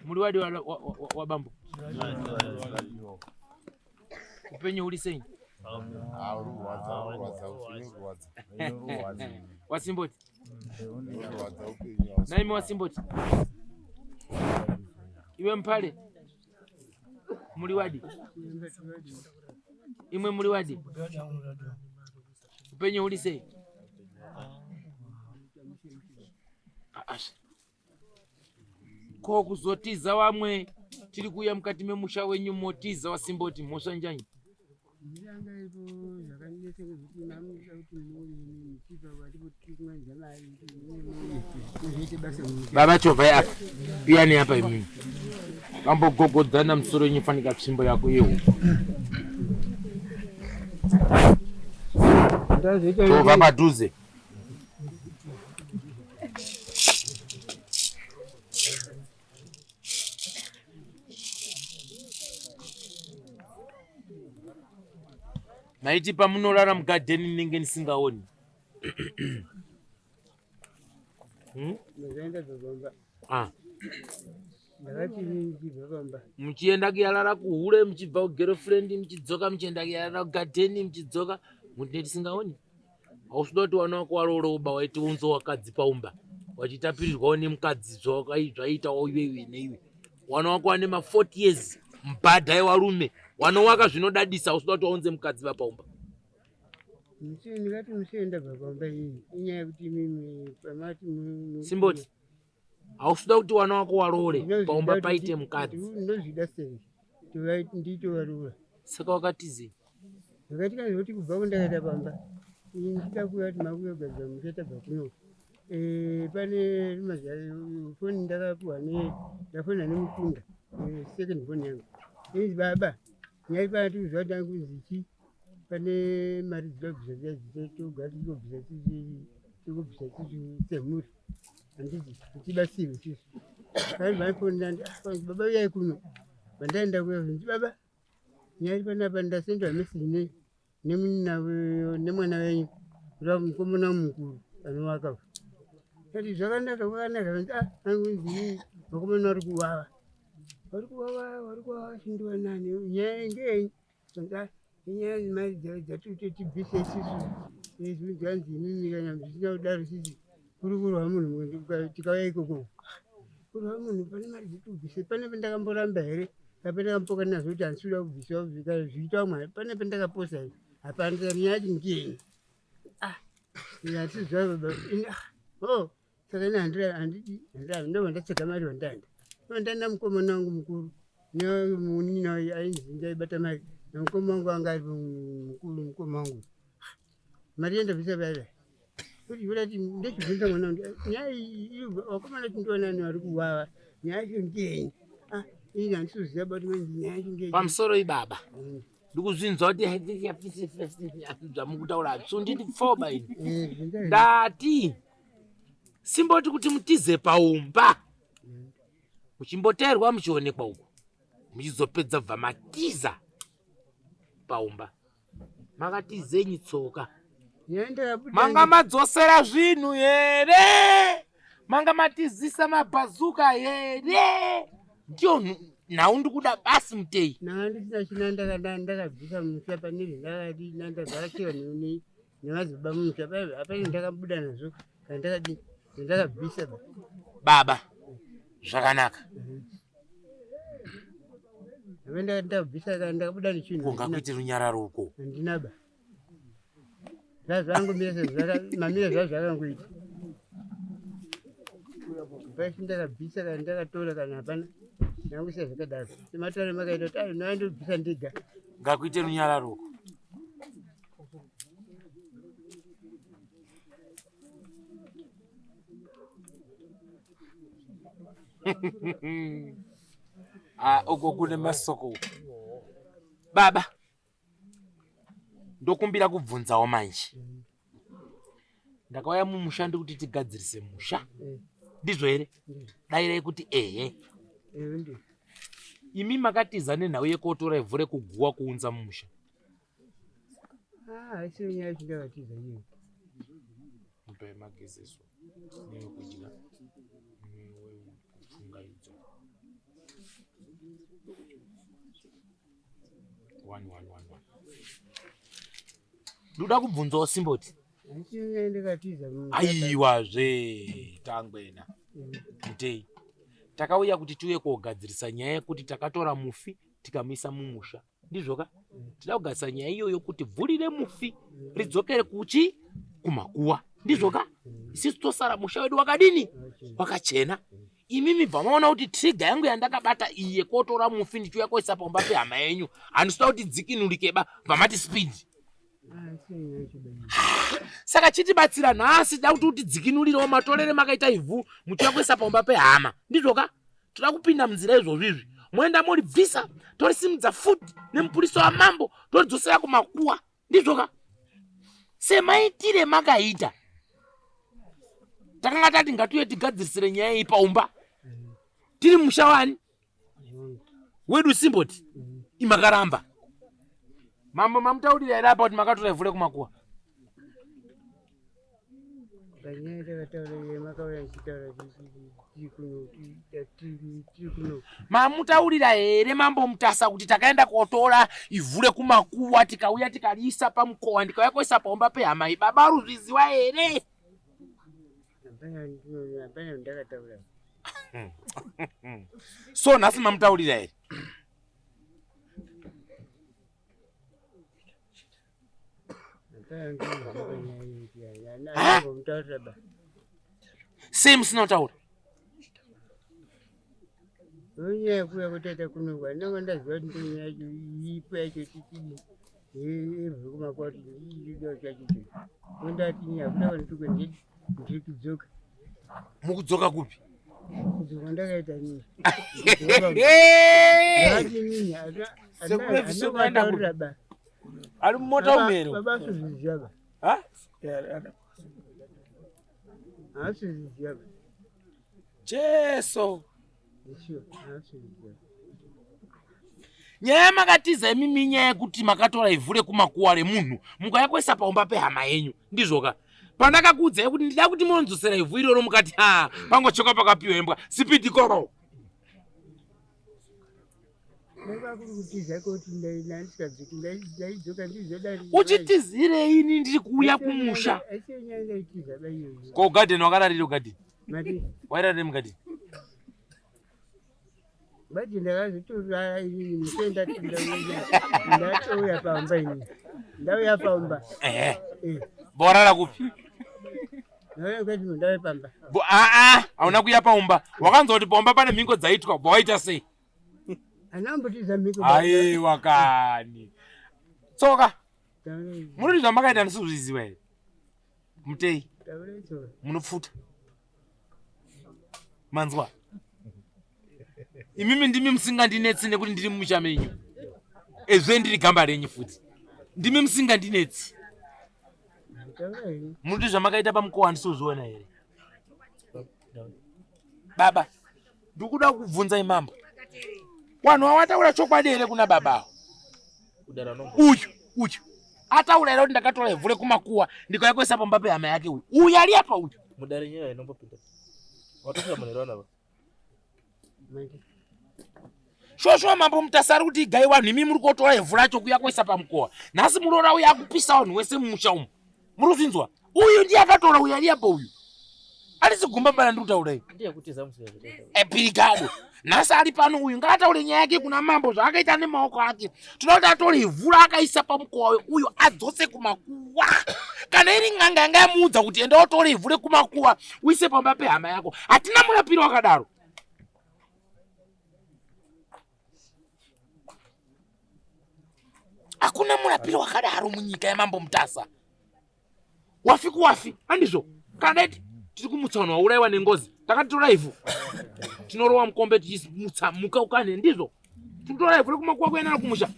Muri wadi wabambo upenyu huri sei? Wasimboti naimi wasimboti iwe mpale muri wadi imwe muri wadi upenyu huri sei? Asha ko kuzotiza wamwe tiri kuuya mukati memusha wenyu motiza wasimboti mhosva njanyi Ndanga ipo zvakanetsa kuti mamuda kuti muuye muchipa wati kuti kumwanza mari kuti muuye muzoite basa munyika. Baba chovhai apa piyani apa imimi vambogogodzana musoro yenyu fanika tsvimbo yako yehuku Ndazoita chovha padhuze Maiti pamunorara mugadheni ndinenge ndisingaoni. Hmm? Ndaenda pamba. Ah. Ndakati ndichibva pamba. Muchienda kuyarara kuhure muchibva kugirlfriend muchidzoka muchienda kuyarara kugadheni muchidzoka mune tisingaoni. Hausi kuti wana wako waroora waiti unzo wakadzi paumba wachitapirirwawo nemukadzi zvaiitawo iwewe neiwe. Wana wako wane ma 40 years mbhadha yewarume wanowaka zvinodadisa hausi kuti waunze mukadzi vapaumba. Ndikati musienda pamba iyi inyaya yekuti imimi pamati Simboti hausi kuti wana wako waroore paumba paite mukadzi. Ndozvida sei nditovaroora. Saka wakatizei? Zvakaitika ndezvekuti kubva kwandakaita pamba ini ndichida kuuya kuti makuuya kugadzira musha tabva kuno eh, pane foni ndakapiwa ndafona nemukunda eh, second foni yangu inzi baba nyai pana tikuziva kuti angunzi chi pane mari dzinoda kubvisa dziya dzitogara tichingobvisa tichingobvisa tisu semhuri handiti tichibatsirwe tisu pane vaifonera ah, baba uyai kuno vandaenda kuya zvinzi baba Nyaya panapa ndasendwa message ne nemunina nemwana wenyu kuda mukomana mukuru anovaka. Ndati zvakanaka kwakanaka vanzi ah angunzi vakomana vari kuvava. Vari kuvava vari kuvava chindiwanani nyaya ngeyenyu. Vanzi ah inyaya mari dzatikuti tibvise isusu izvi zvanzi imimi kana zvisina kudaro sisi kuri kurwa munhu tikauya ikoko. Kurwa munhu pane mari dzekubvisa pane pendakamboramba here pane ndakamboka nazvo kuti handisi kuda kubvisa zviita vamwe pane pendakaposa here hapana nyaya yacho ndiyenyu ah handisi zvavo ah, oh saka ini handidi handiramba ndobva ndatsvaga mari vandaenda ndaenda mukomana wangu mukuru nemunin'ina ainzi ndaibata mari namukoma wangu anga ari mukuru mukoma wangu mari yandabvisa paya kuti ndechibvunza mwana wangu nyaya iyi vakomana chindiwanani vari kuwawa nyaya yacho ndiyenyi ah, ini handisi kuziva but manje nyaya yacho ndiyenyi pamusoro ibaba mm. ndikuzvinzwa kuti zvamukutaura hazvisunditi pfoba ini eh, ndati simboti kuti mutize paumba mm. muchimboteerwa muchionekwa uku muchizopedza bva matiza paumba makatizenyi tsoka manga madzosera zvinhu here manga matizisa mabhazuka here ndiyo nhau ndikuda basi mutei ndisina china ndakabvisa musha pane zvandakati ndandavharachiwa nemadzibaba mumusha apane ndakabuda nazvo kana ndakadi ndakabvisa baba zvakanaka ndabvisa ndakabuda nechinhu ungakuiti runyararo uko handina ba zvazvangomira mamira zvazvakangoita paisi ndakabvisa kana ndakatora kana hapana ndanguisa zvakadaro sematare makaita kuti ayo ndobvisa ndega ngakuite runyararo uko Ah, uko kune masoko uko. Baba, ndokumbira kubvunzawo manje. Ndakauya mumusha ndikuti tigadzirise musha. Ndizvo here? Dairai kuti ehe. Imi makatiza nenhau yekotora ivhu rekuguwa kuunza mumusha. Ah, haisi nyaya yechindakatiza iyoyo. Mupe magezeso neyekudya newekupfungaidzo. 1 Ndoda kubvunzawo Simboti. Aiwazve tangwena. Mutei. Takauya kuti tiuye kogadzirisa nyaya yekuti takatora mufi tikamuisa mumusha. Ndizvo ka? Tida kugadzirisa nyaya iyoyo kuti bvuri remufi ridzokere kuchi kumakuwa. Ndizvo ka? Isisu tosara musha wedu wakadini? Wakachena. Imimi bva maona kuti trigger yangu yandakabata iyi yekotora mufi ndichiuya koisa pamba pehama yenyu handisida kuti dzikinurike ba bva mati speed. Saka chitibatsira nhasi da kuti utidzikinurirewo matorere makaita ivhu muchiuya kuisa pamba pehama. Ndizvo ka? Toda kupinda munzira izvozvo izvi. Moenda moribvisa torisimudza futi nemupurisa wamambo toridzosera kumakuwa. Ndizvo ka? Semaitire makaita takanga tati ngatiuye tigadzirisire nyaya iyi paumba tiri musha wani wedu simboti imakaramba mambo mamutaurira here apa kuti makatora ivhu rekumakuwa Panyaya takataura iye makauya ndichitaura tiri kuno tiri kuno. Mamutaurira here mambo Mutasa kuti takaenda kotora ivhu rekumakuwa tikauya tikariisa pamukowa ndikauya koisa paumba pehama iyi baba aruzviziwa here? Hapana ndakataura. So nhasi mamutaurira here? Sei musina kutaura? Nyaya yekuuya kutaita kuno ndanga ndaziva kuti ndonyaya yacho ipo yacho tichii ivhu kumakuwa kuti ndichidiwa chacho ndati nyaya kuda kundituka ndiri kudzoka. Mukudzoka kupi? Kudzoka ndakaita nini? Ari mumota umero. Baba asizviziva ba. Ha? Asizviziva ba. Jesu. Nyaya yamakatiza imimi inyaya yekuti makatora ivhu rekumakuwa remunhu mukauya kuisa paumba pehama yenyu ndizvoka pandakakuudzai kuti ndida kuti munonzosera ivhu iroro mukati ha pangochoka pakapiwa imbwa sipidi koro Uchitizirei ini ndiri kuuya kumusha? Ko garden wakararira kugarden? Wairarira mugarden? Bati ndakazotorara inini mushe ndatouya pamba inini. Ndauya pamba. Ehe. Eh. Borara kupi? Ndauya pamba. Aa, hauna kuya paumba. Wakanzwa kuti paumba pane mhingo dzaitwa, waita sei? Anambotiza mhiko. Aiwa kani. Tsoka. Munoti zvamakaita ndisizviziva here? Mutei. Munopfuta. Manzwa. Imimi ndimi musingandinetsi nekuti ndiri mumusha menyu. Ezve ndiri gamba renyu futi. Ndimi musingandinetsi. Munoti zvamakaita pamukowa handisozviona here? Baba. Ndikuda kubvunza imambo. Wanhu wawataura chokwadi here kuna baba awo? Uyu, uyu. Ataura here kuti ndakatora ivhu rekumakuwa ndikauya kuisa pamba pehama yake uyu. Uyu ari apa uyu. Mudare nyaya inombopinda. Watosvika manheru anava. Shoshuwa mambo Mutasa ari kuti igai vanhu imi muri kotora ivhu racho kuya kuisa pamukowa. Nhasi muroora uya akupisa vanhu wese mumusha umu. Muri kuzvinzwa? Uyu ndiye akatora uyu ari apa uyu. Arisi gumba bana ndiri kutaura iyi. Ndiye kutiza musi wezvo. Epirigado. Nhasi ari pano uyu ngaataure nyaya yake kuna mambo zvaakaita nemaoko ake. Tinoda kuti atore ivhu raakaisa pamukowa uyu adzose kumakuwa. Kana iri n'anga yanga yamuudza kuti enda utore ivhu rekumakuwa uise pamba pehama yako. Hatina murapiro wakadaro. Hakuna murapiro wakadaro munyika yamambo Mutasa. Wafi kuwafi, handizvo? Kana dai tiri kumutsa vanhu vauraiwa nengozi, takatitora ivhu tinorowa mukombe tichimutsa muka ukane, ndizvo? Tinotora ivhu rekumakuwa kuenda naro kumusha.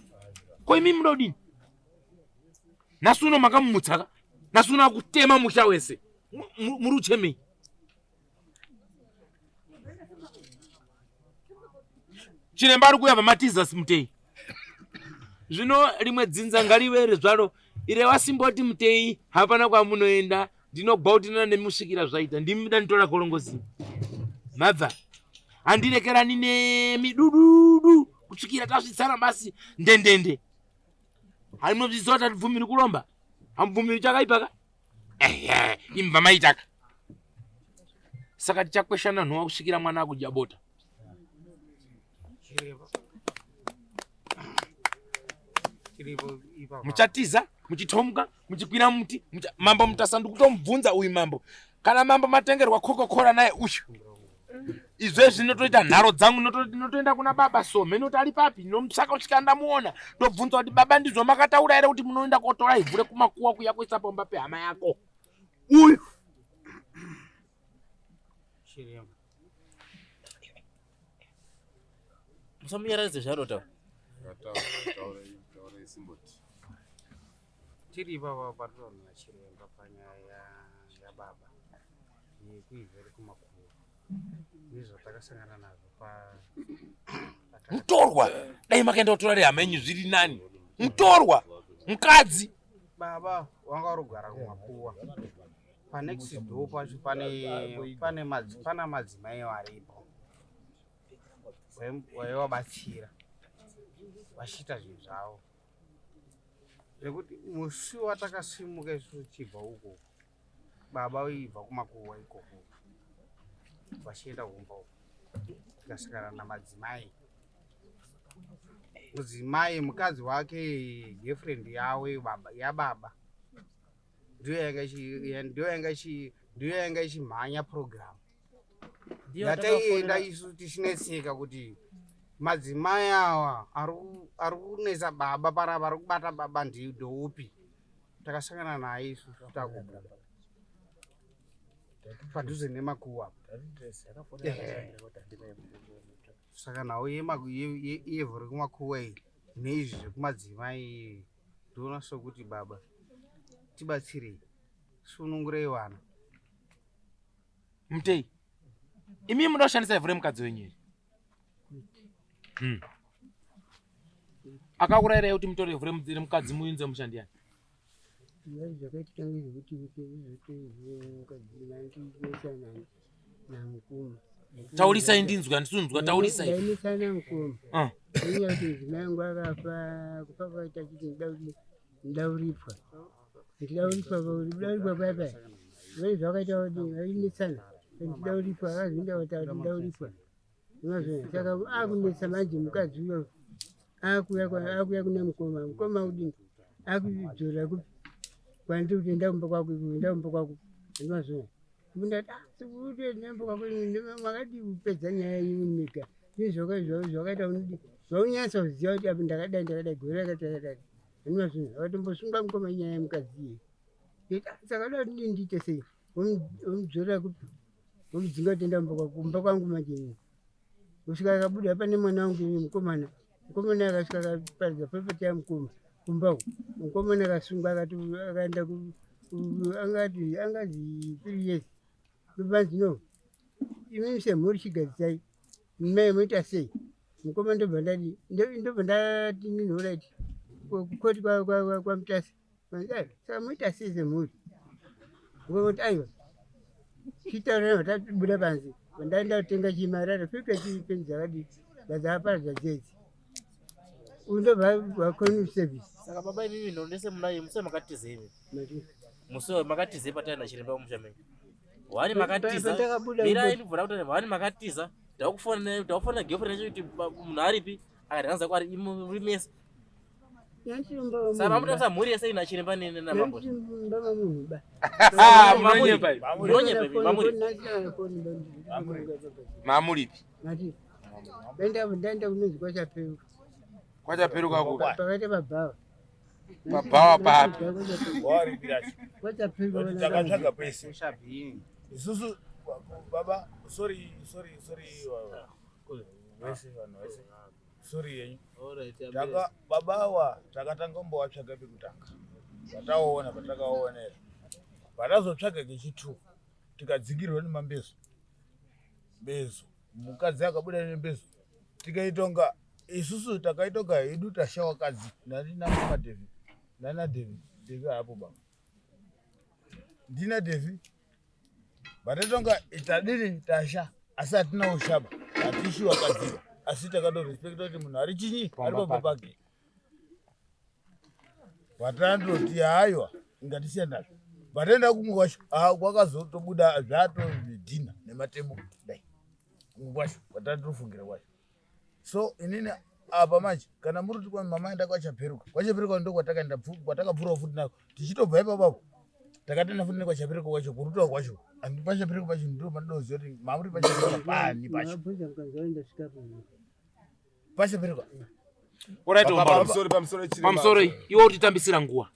Ko imi munoda kudini? Nhasi uno makamumutsa ka? Nhasi uno akutema musha wese. Muri uchemei? Chiremba ari kuuya vamatiza Mutei. Zvino rimwe dzinza ngarive zvaro irewa simboti Mutei hapana kwamunoenda ndinogwautinana nemi kusvikira zvaita ndimi ndanditora korongozi mabva handirekerani nemi dududu kusvikira tasvitsana basi ndendende. Hamunozviziva kuti hatibvumiri kuromba, hamubvumiri chakaipa ka? Ehe, imva maitaka. Saka tichakweshana nhuwa kusvikira mwana akudya bota. Muchatiza muchitomuka muchikwira muti mucha... Mambo Mutasa ndikutomubvunza uyu mambo, kana mambo matengerwa kokokora naye uyu izvezvi ndinotoita nharo dzangu, ndinotoenda kuna baba some noti ari papi, ndinomutsvaka kusvika ndamuona, ndobvunza kuti baba ndizvo makataura here kuti munoenda kotora ivhu rekumakuwa kuya kuisa pamba pehama yako uyu? Musamunyaradze zvaanotaura. Tiri ipapa patinoona chiremba panyaya yababa yekuivhu rekumakuwa, nezvatakasangana nazvo pa Mutorwa, dai makaenda kutora rehama yenyu zviri nani. Mutorwa mukadzi. Baba wanga uri kugara kumakuwa, panext door pacho pane pane madzi, pana madzimai varipo waivabatsira vachiita zvinhu zvavo, zvekuti musi watakasimuka isu tichibva uko, baba vaibva kumakuwa ikoko vachienda kumba uko, tikasangana namadzimai, mudzimai mukadzi wake, girlfriend yavo baba yababa, ndiyo yanga ichi ndiyo yanga ichi ndiyo yanga ichimhanya program yataienda isu tichinetseka kuti madzimai awa ari kunetsa baba parapa, ari kubata baba ndoupi. Takasangana naye isu takubuda padhuze nemakuwa. Saka nhau yevhu rekumakuwa iyi neizvi zvekumadzimai, ndoona sokuti baba tibatsirei, sunungurei vana. Mutei, imi munoda kushandisa ivhu remukadzi wenyu here? Akakurayirai kuti mutore ivhu remukadzi muunze mushandiyani? Zvakaitika ngezvekuti mukadzi mandinetsana namukoma. Taurisai ndinzwa, handisunzwa, taurisai. Ndainetsana namukoma Ah. nenyaya yekuti mudzimai wangu akafa. Kufa kwaita chiti ndida kuti ndida kuripwa, ndida kuripwa, ndida kuripwa paya paya vei zvakaita kuti vainetsana, ndida kuripwa, akazoenda kuti ndida kuripwa. Unozviona, saka akunetsa manje mukadzi uyo akuya akuya kuna mukoma, mukoma kudini, akudzorera kupi kwandiri kuti enda kumba kwako, enda kumba kwako. Andimazviona, ndati sekuti enda kumba kwako, makadii kupedza nyaya yenyu mega? Zvakaita zvaunyatsa kuziva kuti apa ndakadai, ndakadai, gore rakati rakadai. Andimazviona, akatombosungwa mukoma nyaya yemukadzi iyeye. Saka da kuti ndiite sei? Womudzorera kupi? Womudzinga kuti enda kumba kwako, kumba kwangu manje inini. Kusvika akabuda pane mwana wangu ini mukomana, mukomana akasvika akaparidza property yamukoma kumba uko. Mukomana akasungwa, akati akaenda angati angazi 3 years, ndopanzi no, imimi semhuri chigadzisai mai moita sei. Mukoma ndobva ndadi ndobva ndati nini, alright, kukoti kwaMutasa. Saka moita sei semhuri? Kuti aiwa, chitaura, tabuda panze, ndaenda kutenga chimarara fika chipenzi dzakadii dzakaparadza dzedzi, uyu ndobva wacommunity service. Saka baba imimi ndondese munaye musi makatiza imi musi makatiza pataienda chiremba kumusha menyu wani makatiza. Pandakabuda Mirai, ndibvura kuti wani makatiza, takufonera takufonera girlfriend yacho kuti munhu aripi, akati hanzi kwari muri mese. Saka mamutarisa mhuri yese ina chiremba namambo. Munhu ba. Ah, munonyepa ivi. Munonyepa ivi, mamuri. Mamuripi? Mati ndaenda kunonzi kwaChaperuka. KwaChaperuka kupi? Pakaita pabhawa. Pabhawa papi? KwaChaperuka. Takatsvaga pese. Ushabhini. Isusu baba, sorry, sorry, sorry, vese, vanhu vese, sorry yenyu. Taka babawa takatanga kumbovatsvaga pekutanga, pataona patakaonera, patazotsvaga kechi2 tikadzingirwa nemambezo mbezo, mukadzi akabuda nembezo, tikaitonga isusu, takaitonga hedu tashawakadzi nani namama Devi, nana Devi, Devi hapo baba, ndina Devi, vatatonga tadini tasha, asi hatina ushaba, hatishi wakadziva, asi takatorespecta kuti munhu ari chinyi, ari pamba pake. Patandoti haiwa ingatisiya nazvo. Pataenda kumwe kwacho ah, kwakazotobuda zvatozvidhina nematemo dai kumwe kwacho kwatatofungira kwacho. So inini apa manje kana muri kuti mama enda kwachaperuka kwachaperuka ndo kwatakaenda kwatakapfuura futi nako tichitobva ipapapo takatenda futi nekwachaperuka kwacho kurutawo kwacho and pachaperuka pacho ndo pandoziva kuti mamuri pachaperuka pani pacho pachaperuka pamusoro iwe utitambisira nguva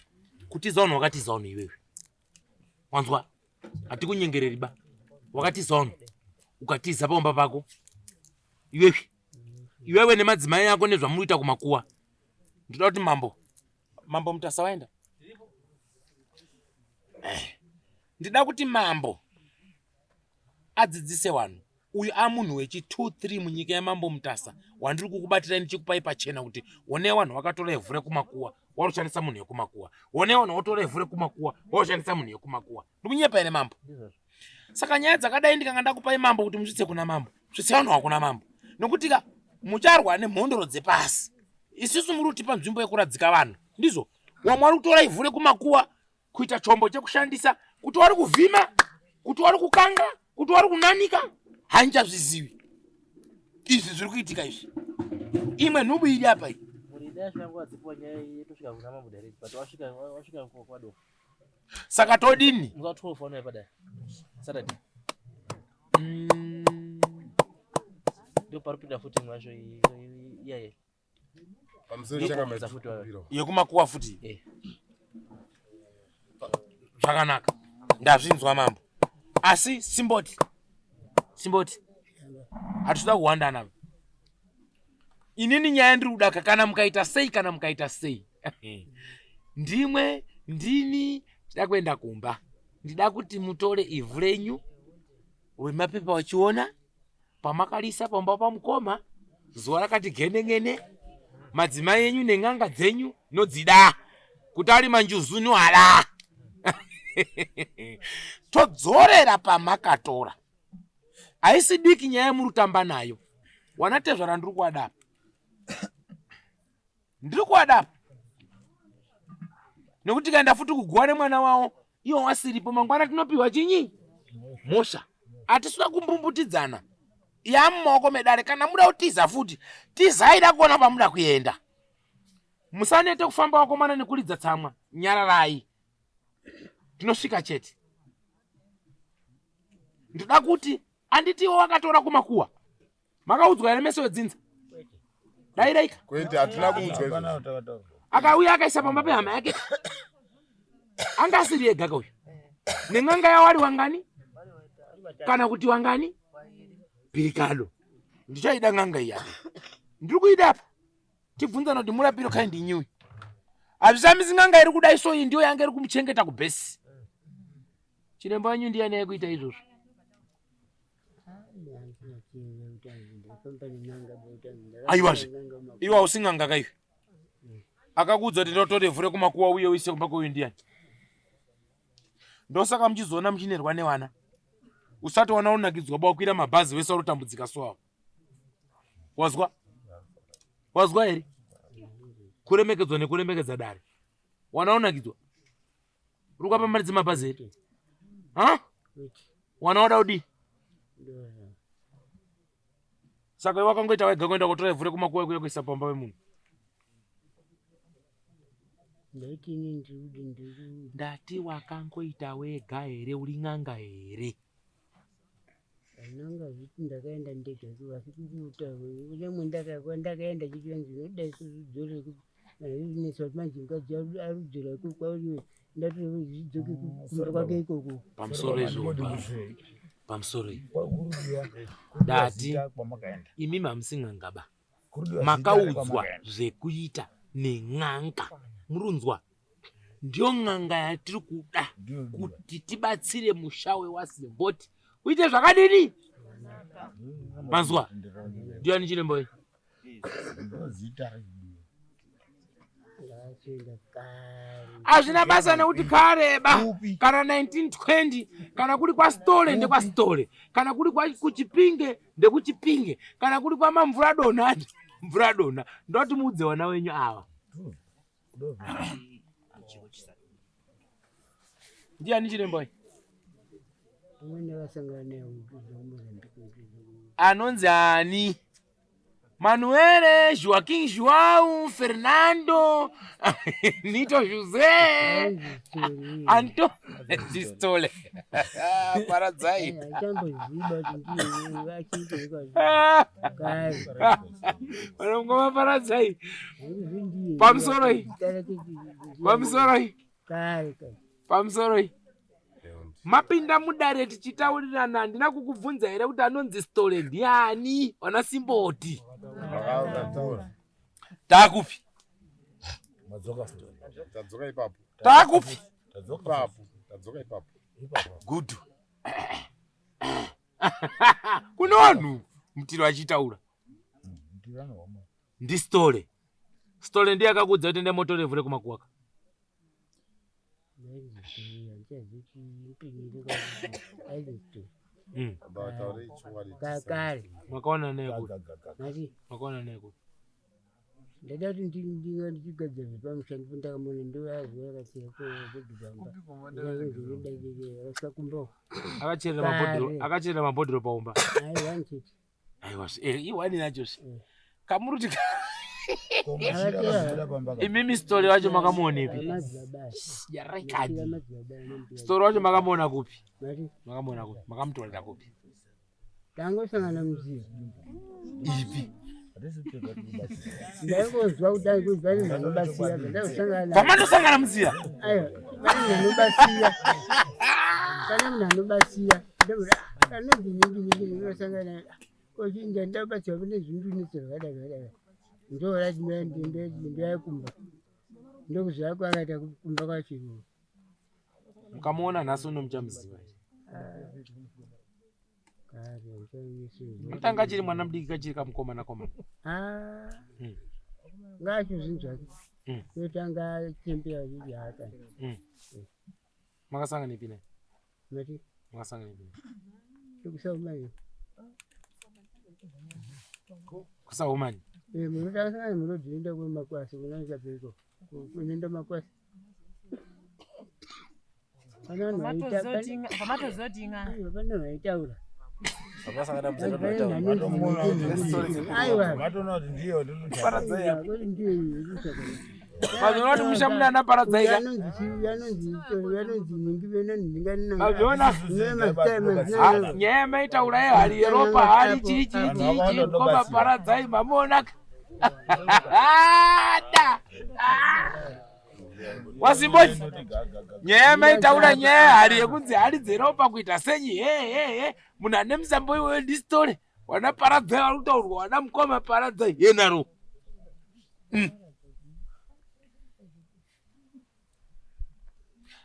kutiza vanhu wakatiza vanhu iwewe wanzwa hatikunyengereri ba wakatiza vanhu ukatiza paumba pako iwewe iwewe nemadzimai ako nezvamunoita kumakuwa ndoda kuti mambo mambo mutasa waenda eh, ndida kuti mambo adzidzise vanhu uyu amunhu wechi 2 3 munyika yamambo mutasa wandiri kukubatirai ndichikupai pachena kuti one vanhu vakatora ivhu rekumakuwa warushandisa munhu yekumakuwa one vanhu votora ivhu rekumakuwa warushandisa munhu yekumakuwa ndikunyepa here mambo saka nyaya dzakadai ndikanga ndakupai mambo kuti musvitse kuna mambo svitse vanhu vakuna mambo nokuti ka mucharwa nemhondoro dzepasi isusu muri kutipa nzvimbo yekuradzika vanhu ndizvo wamwe wari kutora ivhu rekumakuwa kuita chombo chekushandisa kuti wari kuvhima kuti wari kukanga kuti wari kunanika handichazvizivi izvi zviri kuitika izvi imwe nhubu iri apa iyi saka todini yekumakuwa futi eh. Zvakanaka, ndazvinzwa mambo, asi simboti simboti hatitoda kuwandana. Inini nyaya ndiri kudaka, kana mukaita sei, kana mukaita sei, ndimwe ndini ndida kuenda kumba, ndida kuti mutore ivhu renyu wemapepa wachiona pamakarisa pamba pamukoma zuva rakati genengene madzimai enyu nen'anga dzenyu nodzida kuti ari manjuzu noala todzorera pamakatora haisi diki nyaya yemuri kutamba nayo wanatezvara ndiri kuwadapa ndiri kuwadapa nekuti tikaenda futi kuguwa nemwana wavo iwo wasiripo mangwana tinopiwa chinyi mhosva hatisina kumbumbutidzana yamumaoko medare kana muda kutiza futi tizai da kuona pamuda kuenda musanete kufamba wakomana nekuridza tsamwa nyararai tinosvika chete ndoda kuti anditi iwo wakatora kumakuwa Makaudzwa here mese wedzinza? Dairaika. Kwete hatina kuudzwa izvozvo. Akauya akaisa pamba pehama yake. Anga asiri ega kauyu. Nen'anga yawari wangani? Kana kuti wangani? Pirikalo. Ndichaida n'anga iya. Ndiri kuida apa. Tibvunzana kuti murapiro kai ndinyui. Hazvishamisi n'anga iri kudai so iyi ndiyo yanga iri kumuchengeta kubhesi. Chiremba wenyu ndiyani aikuita izvozvo? Aiwazve iwe hausi n'anga kaiwe akakuudza kuti ndotore vhu rekumakuwa uye uise kumba kweuyu ndiyani ndosaka muchizoona muchinerwa nevana usati wana unakidzwa ba wakwira mabhazi wese warutambudzika so awo wazwa wazwa here kuremekedzwa nekuremekedza dare wana unakidzwa uri kuapa mari dzemabhazi here ha wana wada kudii saka iwe wakangoita wega kuenda kotora ivhu rekumakuwa kuya kuisa pamba pemunhu ndati wakangoita wega here uri n'anga here Ananga zviti ndakaenda ndega asi kukuta kunyangwe ndakaenda chichivanzi zvinodai sozvidzore inetsa kuti manje mukadzi arudzora ikoko kwauri ndati zvidzoke kumba kwake ikoko pamusoro izvo pamusoro ndati imi mamusi n'anga ba makaudzwa zvekuita nen'anga murunzwa ndiyo n'anga yatiri kuda kuti tibatsire musha wewasimboti uite zvakadini manzwa ndiyani chirembo iyi hazvina basa nekuti kareba kana 1920 kana kuri kwastole ndekwastole kana kuri kuchipinge ndekuchipinge kana kuri kwamamvura donha mvura donha ndoti muudze vana wenyu ava. Ndiani chiremba uyu? Anonzi ani? Manuele, Joaquim João, Fernando, Nito José, Anto Distole. Paradzai. Vanongoma Paradzai. Pamusoroi. Pamusoroi. Pamusoroi. Mapinda mudare tichitaurirana handina kukubvunza here kuti anonzi Stole ndiani wana Simboti. Takupi? Tadzoka ipapo. Takupi? Tadzoka ipapo. Tadzoka ipapo. Good. Kune vanhu mutiro achitaura. NdiStole. Stole ndiye akakuudza kuti enda motorevhure kumakuwaka. Kare makaona naye kupi? Makaona naye kupi? Ndada kuti ndinga ndichigadzira zvepamusha ndipo ndakamuona ndoazuva akachera bhodhi pamba akasvika kumba uko. Akachera mabhodhoro, akachera mabhodhoro paumba. Aiwa nchete. Aiwa, iwani nacho zve. Kamuruti imimi Stole wacho makamuonepi? Yarai Stole wacho makamuona kupi? Makamuona kupi? Makamutorera kupi? Tangosangana muziva. Ipi? Ndaingozwa kuti aingonzwa nemunhu anobatsira ndakosangana. Pamandosangana muziva? Aiwa, pane munhu anobatsira. Pane munhu anobatsira. Anonzi nyingi nyingi ndosangana. Kochinja ndabatsirwa kune zvinhu zvakadai zvakadai. Ndorati ndoyakumba. Ndokuziva kwakaita kumba kwacho. Mukamuona nhasi uno muchamuziva here? Kutanga achiri mwana mudiki kachiri kamukomana komana. Ngaachizvinzwa. Kutanga chembera achiti haka. Makasangana nepi naye? Mati? Makasangana nepi naye? Kusaumani. Kusaumani? Munhu takasangana murodhi inoenda kumakwasi kunoenda peko. Kunoenda makwasi. Pane vanhu Pamatoziva kuti ing'anga. Pane vanhu vaitaura. Pamasangana mudzana Aiwa. Matoona kuti ndiyo Paradzai. Kuti ndiyo Mazoona kuti musha mune ana Paradzai ka? Mazoona? Nyaya yamaitaura yehari yeropa hari chii chii chii chii koma Paradzai mamuona ka? Da. Wasimboti nyaya yamaitaura nyaya yehari yekunzi hari dzeropa kuita senyi he he he munhu ane musambo iwoyo ndiStole wana Paradzai vari kutaurwa wana mukoma Paradzai yenaro.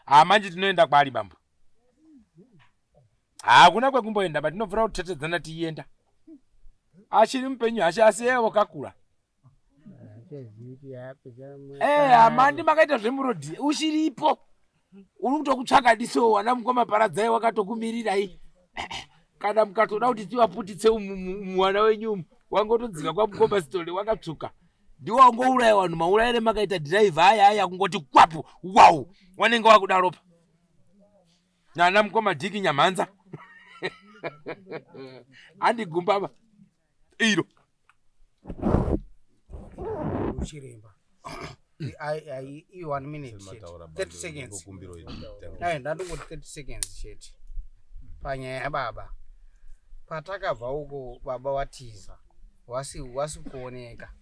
Ha manje tinoenda kwari bambo. Hakuna kwekumboenda ba tinobvira kutetedzana tiienda. Achiri mupenyu hachi asi iye wakakura. Hamandi makaita zvemurodhi uchiripo. Uri kutokutsvaka diso wana mukoma Paradzai wakatokumirirai. Kana mukatoda kuti tivaputitse mwana wenyu umu wangotodzika kwamukoma Stole wakatsvuka. Ndiwo wangouraya vanhu maurayire makaita dhiraivha aya aya kungoti kwapu wau wanenge wakudaropa. Nana mukoma Dhiki Nyamhanza. Andigumba iro. Chiremba. I 1 minute chete. 30 seconds. Ai ndandongoti 30 seconds chete. Panyaya yababa. Patakabva uko baba watiza. Wasi wasi kuoneka.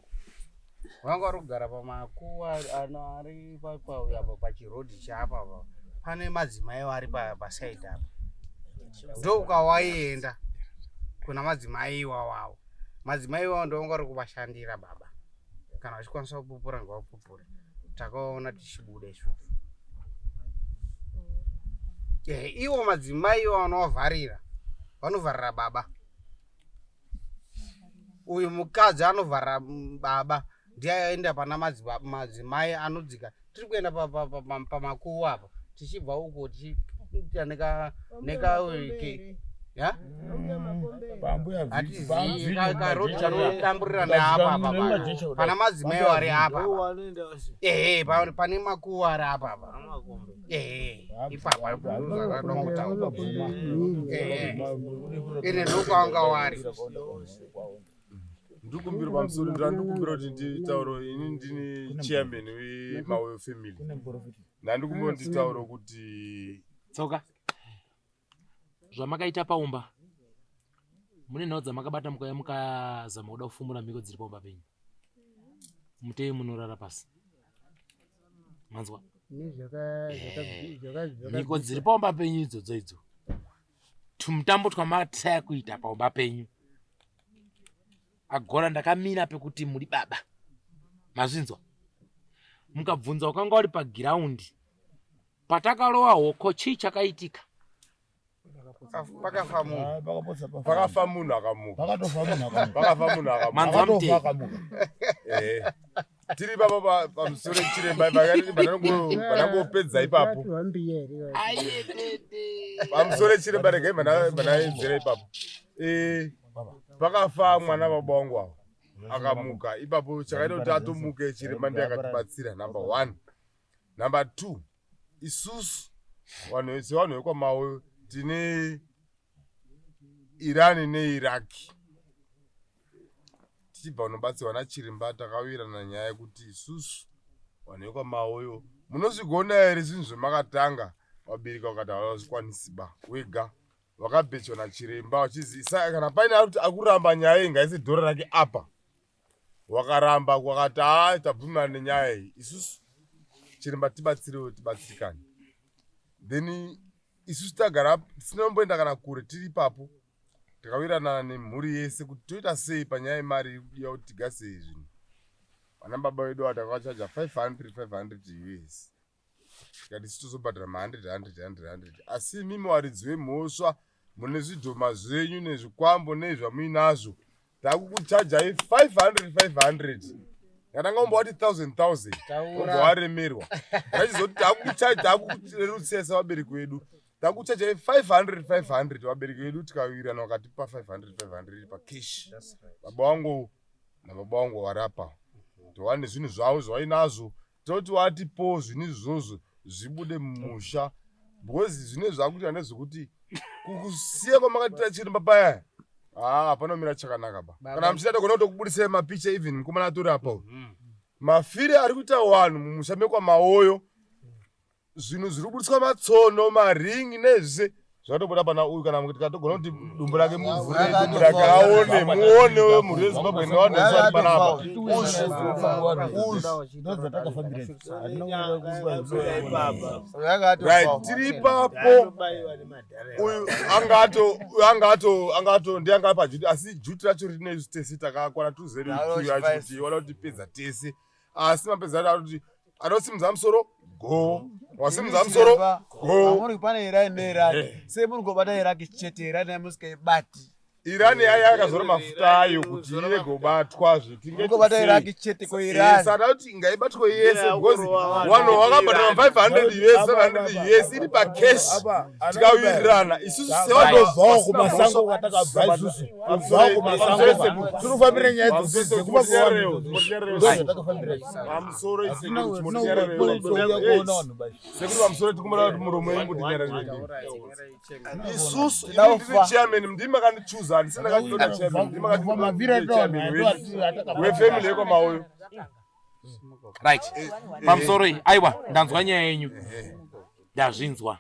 Vanga vari kugara pamakuva ano ari apa pachirodhi chapa apa. Pane madzimai vari pasaidi apa. Ndokwawaienda kuna madzimai iwawawo. Madzimai iwawo ndo vanga vari kuvashandira baba. Kana vachikwanisa kupupura ngavapupure. Takaona tichibuda isusu. Iwo madzimai iwo vanovharira. Vanovharira baba. Uyu mukadzi anovharira baba ndiye aenda pana madzimai anodzika. Tiri kuenda pamakuva apa tichibva uko tichiita neka neka. Hatiziikarotidamburira neapa apa pana madzimai wari apa ehe pane makuwa ari apa apa ehe ipapa zvakadongotaura ehe ine ndokwanga wari ndikumbira pamusoro ndandikumbira kuti nditauro ini ndini chairman wemawe family ndandikumbira kuti nditauro kuti tsoka zvamakaita paumba mune nhau dzamakabata mukauya mukazama kuda kufumura mhiko dziri paumba penyu mutei munorara pasi manzwa mhiko dziri paumba penyu idzodzo idzo tumutambo twamataya kuita paumba penyu agora ndakamira pekuti muri baba mazvinzwa mukabvunza wakanga uri pagiraundi Patakalowa hoko chii chakaitika? Pakafa munhu. Ah, pakapotsa pafa. Pakafa munhu akamuka. Pakatofa munhu akamuka. Pakafa munhu akamuka. Manzwa Akatofa mutei. akamuka. Eh. Tiri papa pamusoro chiremba vanangopedza ipapo. Pamusoro chiremba regai manaenzera ipapo. Eh, pakafa mwana baba wangu ava akamuka ipapo chakaita kuti atomuke chiremba ndiye akatibatsira number one. Number 2, isusu vanhu sevanhu vekwamawe tine Iran neIraq tichibva kunobatsirwa nachirimba takawirirana nyaya yekuti isusu vanhu vekwamawoyo munozvigona here zvinhu zvemakatanga vabereki vakati havazvikwanisi ba wega vakabhechwa nachiremba vachizi kana paine akuramba nyaya iyi ngaise dhora rake apa wakaramba kwakati haa tabvumirana nenyaya iyi isusu chiremba tibatsirewo tibatsirikane then isusu tagara tisina kumboenda kana kure tiri ipapo takawirirana nemhuri yese kuti toita sei panyaya yemari iri kudiwa kuti tigasei zvinhu vana baba vedu ava takavachaja 500 500 us tikati isu tozobhadhara ma 100 100 100 100 asi imimi varidzi vemhosva mune zvidhoma zvenyu nezvikwambo nezvamuinazvo takukuchajai 500 500 ndatanga kumba wati 1000 1000 ubva waremerwa ndachizoti takukuchaja takukurerutsa sevabereki vedu takuchajai 500 500 vabereki vedu tikawirirana vakatipa 500 500 pacash baba wangu nababa wangu varapa towane zvinhu zvavo zvavainazvo toti watipo zvinhu izvozvo zvibude mumusha because zvine zvakuita ndezvekuti kukusiya kwamakatita chiremba paya haa hapana kumira chakanaka ba kana muchida togona kutokubudisai mapicha even mukomana atori apa uyu mhm. mafire ari kuita wanhu mumusha mekwamaoyo zvinhu zviri kubudiswa matsono maringi nezvese zvatobuda pana uyu kana tikatogona kuti dumbu rake muvhure dumbu rake aone muone mhuri yezimbabwe nevanhu vese vari panapa right tiri ipapo uyu angato uyu angato angato ndiye anga pa juti asi juti racho rine isu tese takakwana tuzere yacho kuti wada kutipedza tese asi mapedza acho kuti anosimudza musoro go wasimudza musoro go Amuri pane Iran neIraq. Sei muri kungobata Iraq chete Iran yamusikaibati. Iran yaya yakazora mafuta ayo kuti irege kubatwa Mungobata Iraq chete ko Iran. Saka kuti ngaibatwe yese because vanhu vakabhadhara 500 US 700 US iri pacash tikawirirana isusu sevanobvawo kumasango kwatakabva isusu kubvawo kumasango tiri kufambira nyaya dzekuba pamusoro sekuru pamusoro tikumara kuti muromo yengu tinyarare isusu ini ndiri chairman ndimi makandichuza handisi ndakatoda chairman ndimi makandimavira chairman wefamily yekwamauyo right pamusoro iyi aiwa ndanzwa nyaya yenyu ndazvinzwa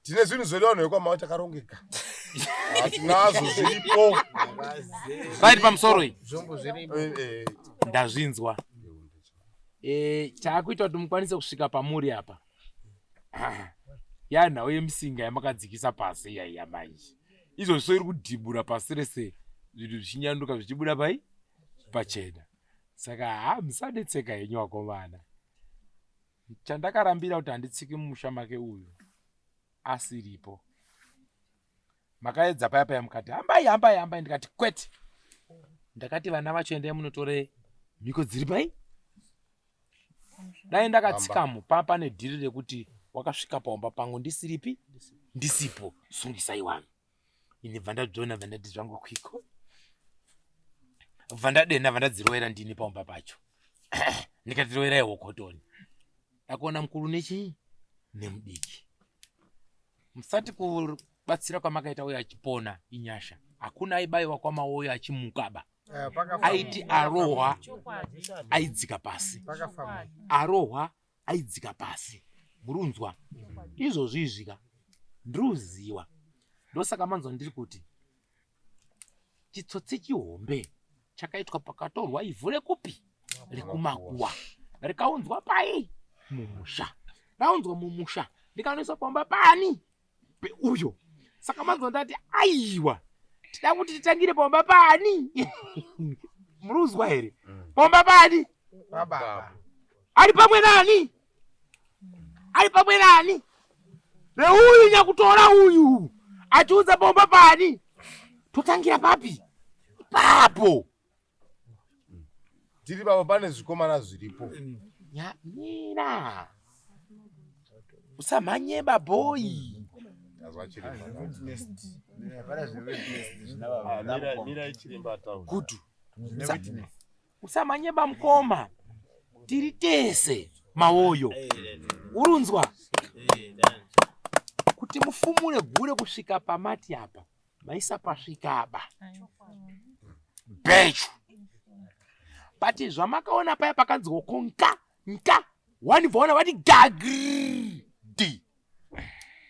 tine zvinhu zvedu vanhu vekwamauyo takarongeka hatinazvo zviripo right pamusoro iyi ndazvinzwa chaakuita kuti mukwanise kusvika pamuri apa yanhau yemisinga yamakadzikisa pasi iyaiya manje izvozvo iri kudhibura pasi rese zvinhu zvichinyanduka zvichibuda pai pachena saka haa musanetseka henyu vakomana chandakarambira kuti handitsiki mumusha make uyu asiripo makaedza paya paya mukati hambai hambai hambai ndikati kwete ndakati vana vacho endai munotore mhiko dziri pai dai ndakatsikamo pa pane dhiri rekuti Wakasvika paumba pangu ndisiripi ndisipo, sungisai wanhu. Ini bva ndadzvona bva ndati zvangu kwiko. Bva ndadena bva ndadzirovera ndini paumba pacho. Ndikati roverai hokotoni. Ndakuona mukuru nechii nemudiki. Musati kubatsira kwamakaita uyo achipona inyasha. Hakuna aibaiwa kwamawoyo achimukaba. Eh, aiti arohwa aidzika pasi. Arohwa aidzika pasi. Murunzwa. Izvozvi izvika. Ndiri Ndosaka manzwa ndiri kuti chitsotsi chihombe chakaitwa pakatorwa ivhu rekupi rekumakuwa rikaunzwa pai mumusha raunzwa mumusha rikanoiswa pamba pani peuyo saka manzwa ndati aiwa tida kuti titangire pamba pani muruzwa here mm. pamba pani ari pamwe nani ari pamwe nani reuyu nyakutora uyu achiunza bomba pani totangira papi papo tiri papo pane zvikomana zviripo nyamira usamhanye babhoyi Gudu Usamhanye bamkoma, tiri tese mawoyo. Urunzwa kuti mufumure gure kusvika pamati apa maisa pasvikaba bhechu but zvamakaona paya pakanzi woko nka nka wani bvaona vati gagrd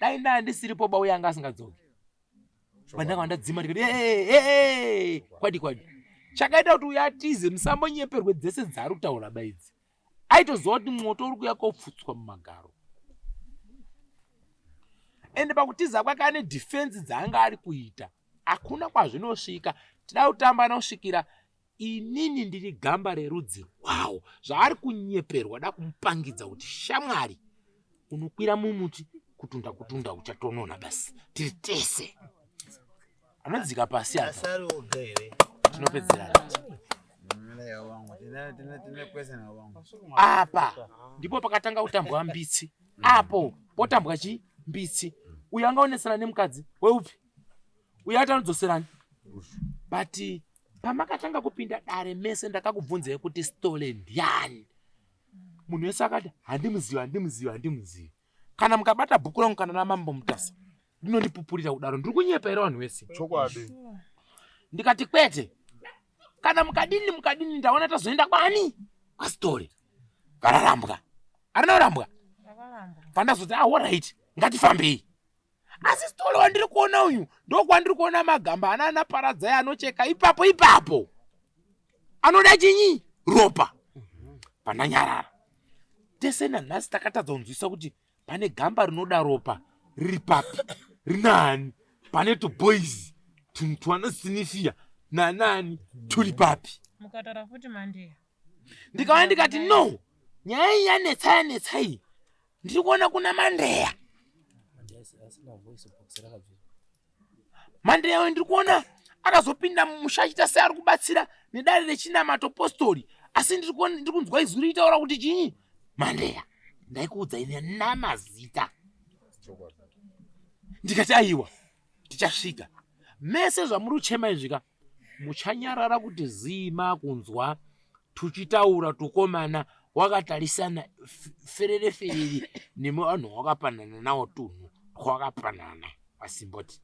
dai ndaa ndisiripo bauya anga asingadzoki vandanga vandadzima ndikati hey, hey, hey. kwadi kwadi chakaita kuti uyo atize musambonyeperwe dzese dzaari kutaura baidzi aitoziva kuti mwoto uri kuya kopfutswa mumagaro ende pakutiza kwake ane defense dzaanga ari kuita hakuna kwazvinosvika tida kutamba nosvikira Inini ndiri gamba rerudzi rwawo. Zvaari kunyeperwa da kumupangidza kuti shamwari unokwira mumuti kutunda kutunda uchatonona basi tiri tese. Anodzika pasi apa. Tinopedzerana. Apa ndipo pakatanga kutambwa mbitsi. Apo potambwa chi mbitsi. Uyu angaonesana nemukadzi weupi? Uyu ati anodzoserani. But pamakatanga kupinda dare mese ndakakubvunzai kuti stole ndiani munhu wese akati handimuzivi handimuzivi handimuzivi kana mukabata bhuku rangu kana namambo mutasa ndinondipupurira kudaro ndiri kunyepa here vanhu vese chokwadi ndikati kwete kana mukadini mukadini ndaona tazoenda kwani kwastole vararambwa arina kurambwa pandazoti ahorit ah, ngatifambei asi stole wandiri kuona uyu ndokwandiri kuona magamba ana ana paradzai anocheka ipapo ipapo anoda chinyi ropa pandanyarara tese nanhasi takatadza kunzwisa kuti pane gamba rinoda ropa riri papi rinani pane tuboys tunhu twanosinifia nanani turi papi mukataura futi mandeya ndikauya ndikati no nyaya iyi yanetsa yanetsa iyi ndiri kuona kuna mandeya mandeya uyu ndiri kuona akazopinda mumusha achiita seari kubatsira nedare rechinamato postori asi ndiri kunzwa izwi riitaura kuti chinyi mandeya ndaikuudza ine namazita ndikati aiwa tichasvika mese zvamuri kuchema izvika muchanyarara kuti zii makunzwa tuchitaura tukomana wakatarisana ferere ferere nevanhu wakapanana nawo tunhu twakapanana asimboti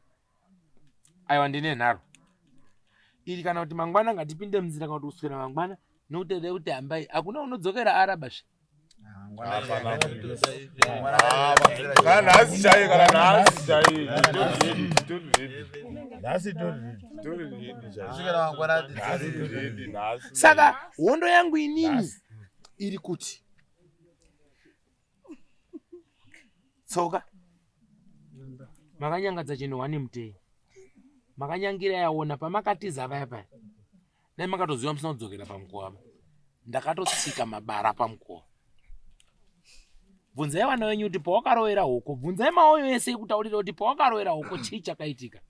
aiwa ndine nharo iri kana kuti mangwana ngatipinde munzira kana kuti kuswera mangwana nokuti kuti hambai hakuna unodzokera arabasve Kana nhasi chaiye kana nhasi chaiye nhasi tori ready ready nhasi. Saka hondo yangu inini iri kuti tsoka makanyangadza chinhu wani muteyi makanyangira yaona pamakatiza vaya paya dai makatoziva musina kudzokera pamukova ndakatotsika mabara pamukova bvunzai vana venyu kuti pawakarovera hoko bvunzai maoyo ese ekutaurira kuti pawakarovera hoko chii chakaitika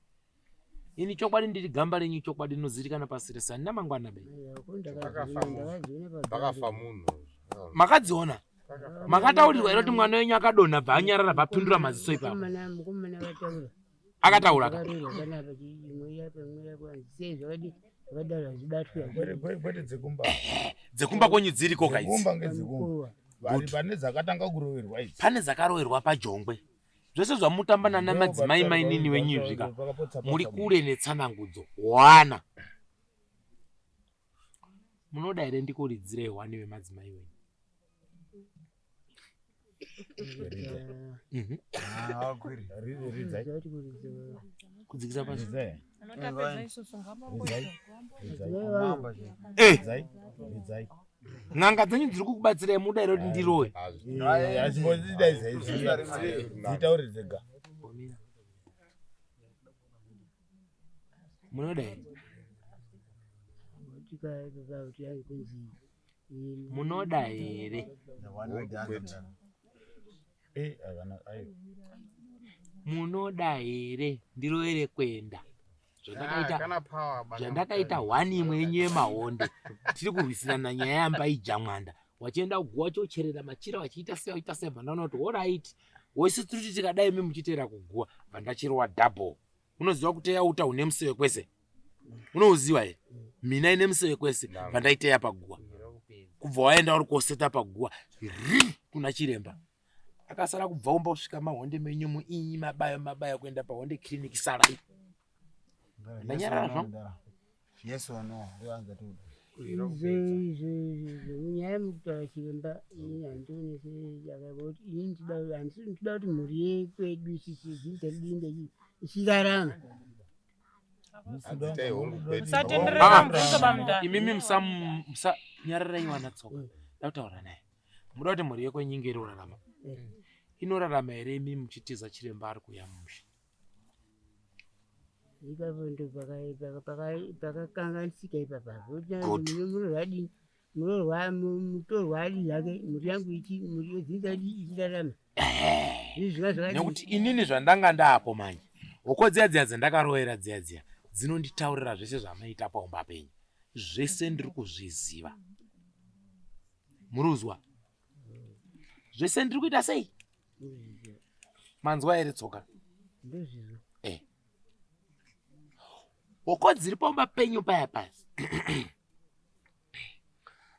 ini chokwadi ndiri gamba renyu chokwadi rinozivikana pasi rese handina mangwana be pakafa munhu makadziona. Makataurirwa here kuti mwana wenyu akadonha bva anyarara bva apindura maziso ipapo? Akataura ka? Kwete dzekumba. Dzekumba kwenyu dziriko ka idzi? Dzekumba ngedzekumba. Pane dzakatanga kuroverwa idzi. Pane dzakaroverwa pajongwe. Zvese zvamutamba nana madzimai mainini wenyu izvi ka muri kure netsanangudzo. Wana. Munoda here ndikuridzirei hwani wemadzimai wenyu? Mhm. Kudzikisa pasi. Eh. N'anga dzenyu dziri kukubatsirai muda here kuti ndirowe? Dzitaure dzega. Munoda here? Munoda here? Munoda here ndiroere kuenda? Zvandakaita hwani imwe yenyu yemahonde tiri kurwisirana nyaya yambaija mwanda wachienda kuguwa wachocherera machira wachiita sei wachiita sei bva ndaona kuti orit wese tiri kuti tikadai mi muchiteera kuguwa bva ndachirowa double unoziva kuteya uta une museve kwese unouziva here mina ine museve kwese bva ndaiteya paguwa kubva waenda uri koseta paguwa ri kuna chiremba akasara kubva umba kusvika mahonde menyu muinyi mabayo mabayo kuenda pahonde clinic sarai ndanyarara zvangu Yes or no? Ndoanza tu. Izvo izvo izvo nyaya yemukutaura chiremba ini handioni seyakati ini ndinoda handisi ndinoda kuti mhuri yekwedu isisi dzinza redu inge ichirarama. Handitai hongu kwete. Musatenderera mubvunzo bamudara. Imimi musa musa nyararai wana tsoka. Ndakutaura naye. Muda kuti mhuri yekwenyu inge inorarama. Inorarama here imi muchitiza chiremba ari kuuya mumusha? Ipapo ndo pakakanganisika ipapa. Munorwadini munorwa mutorwa adi zvake mhuri yangu ichi mhuri yedzinza idi ichirarama. Nekuti inini zvandanga ndaapo manje hoko dziya dziya dzandakaroera dziya dziya dzinonditaurira zvese zvamaita paumba penyu zvese ndiri kuzviziva muruzwa zvese ndiri kuita sei manzwa here tsoka Ndozvizvo. Eh. Hoko dziri pamba penyu paya paya.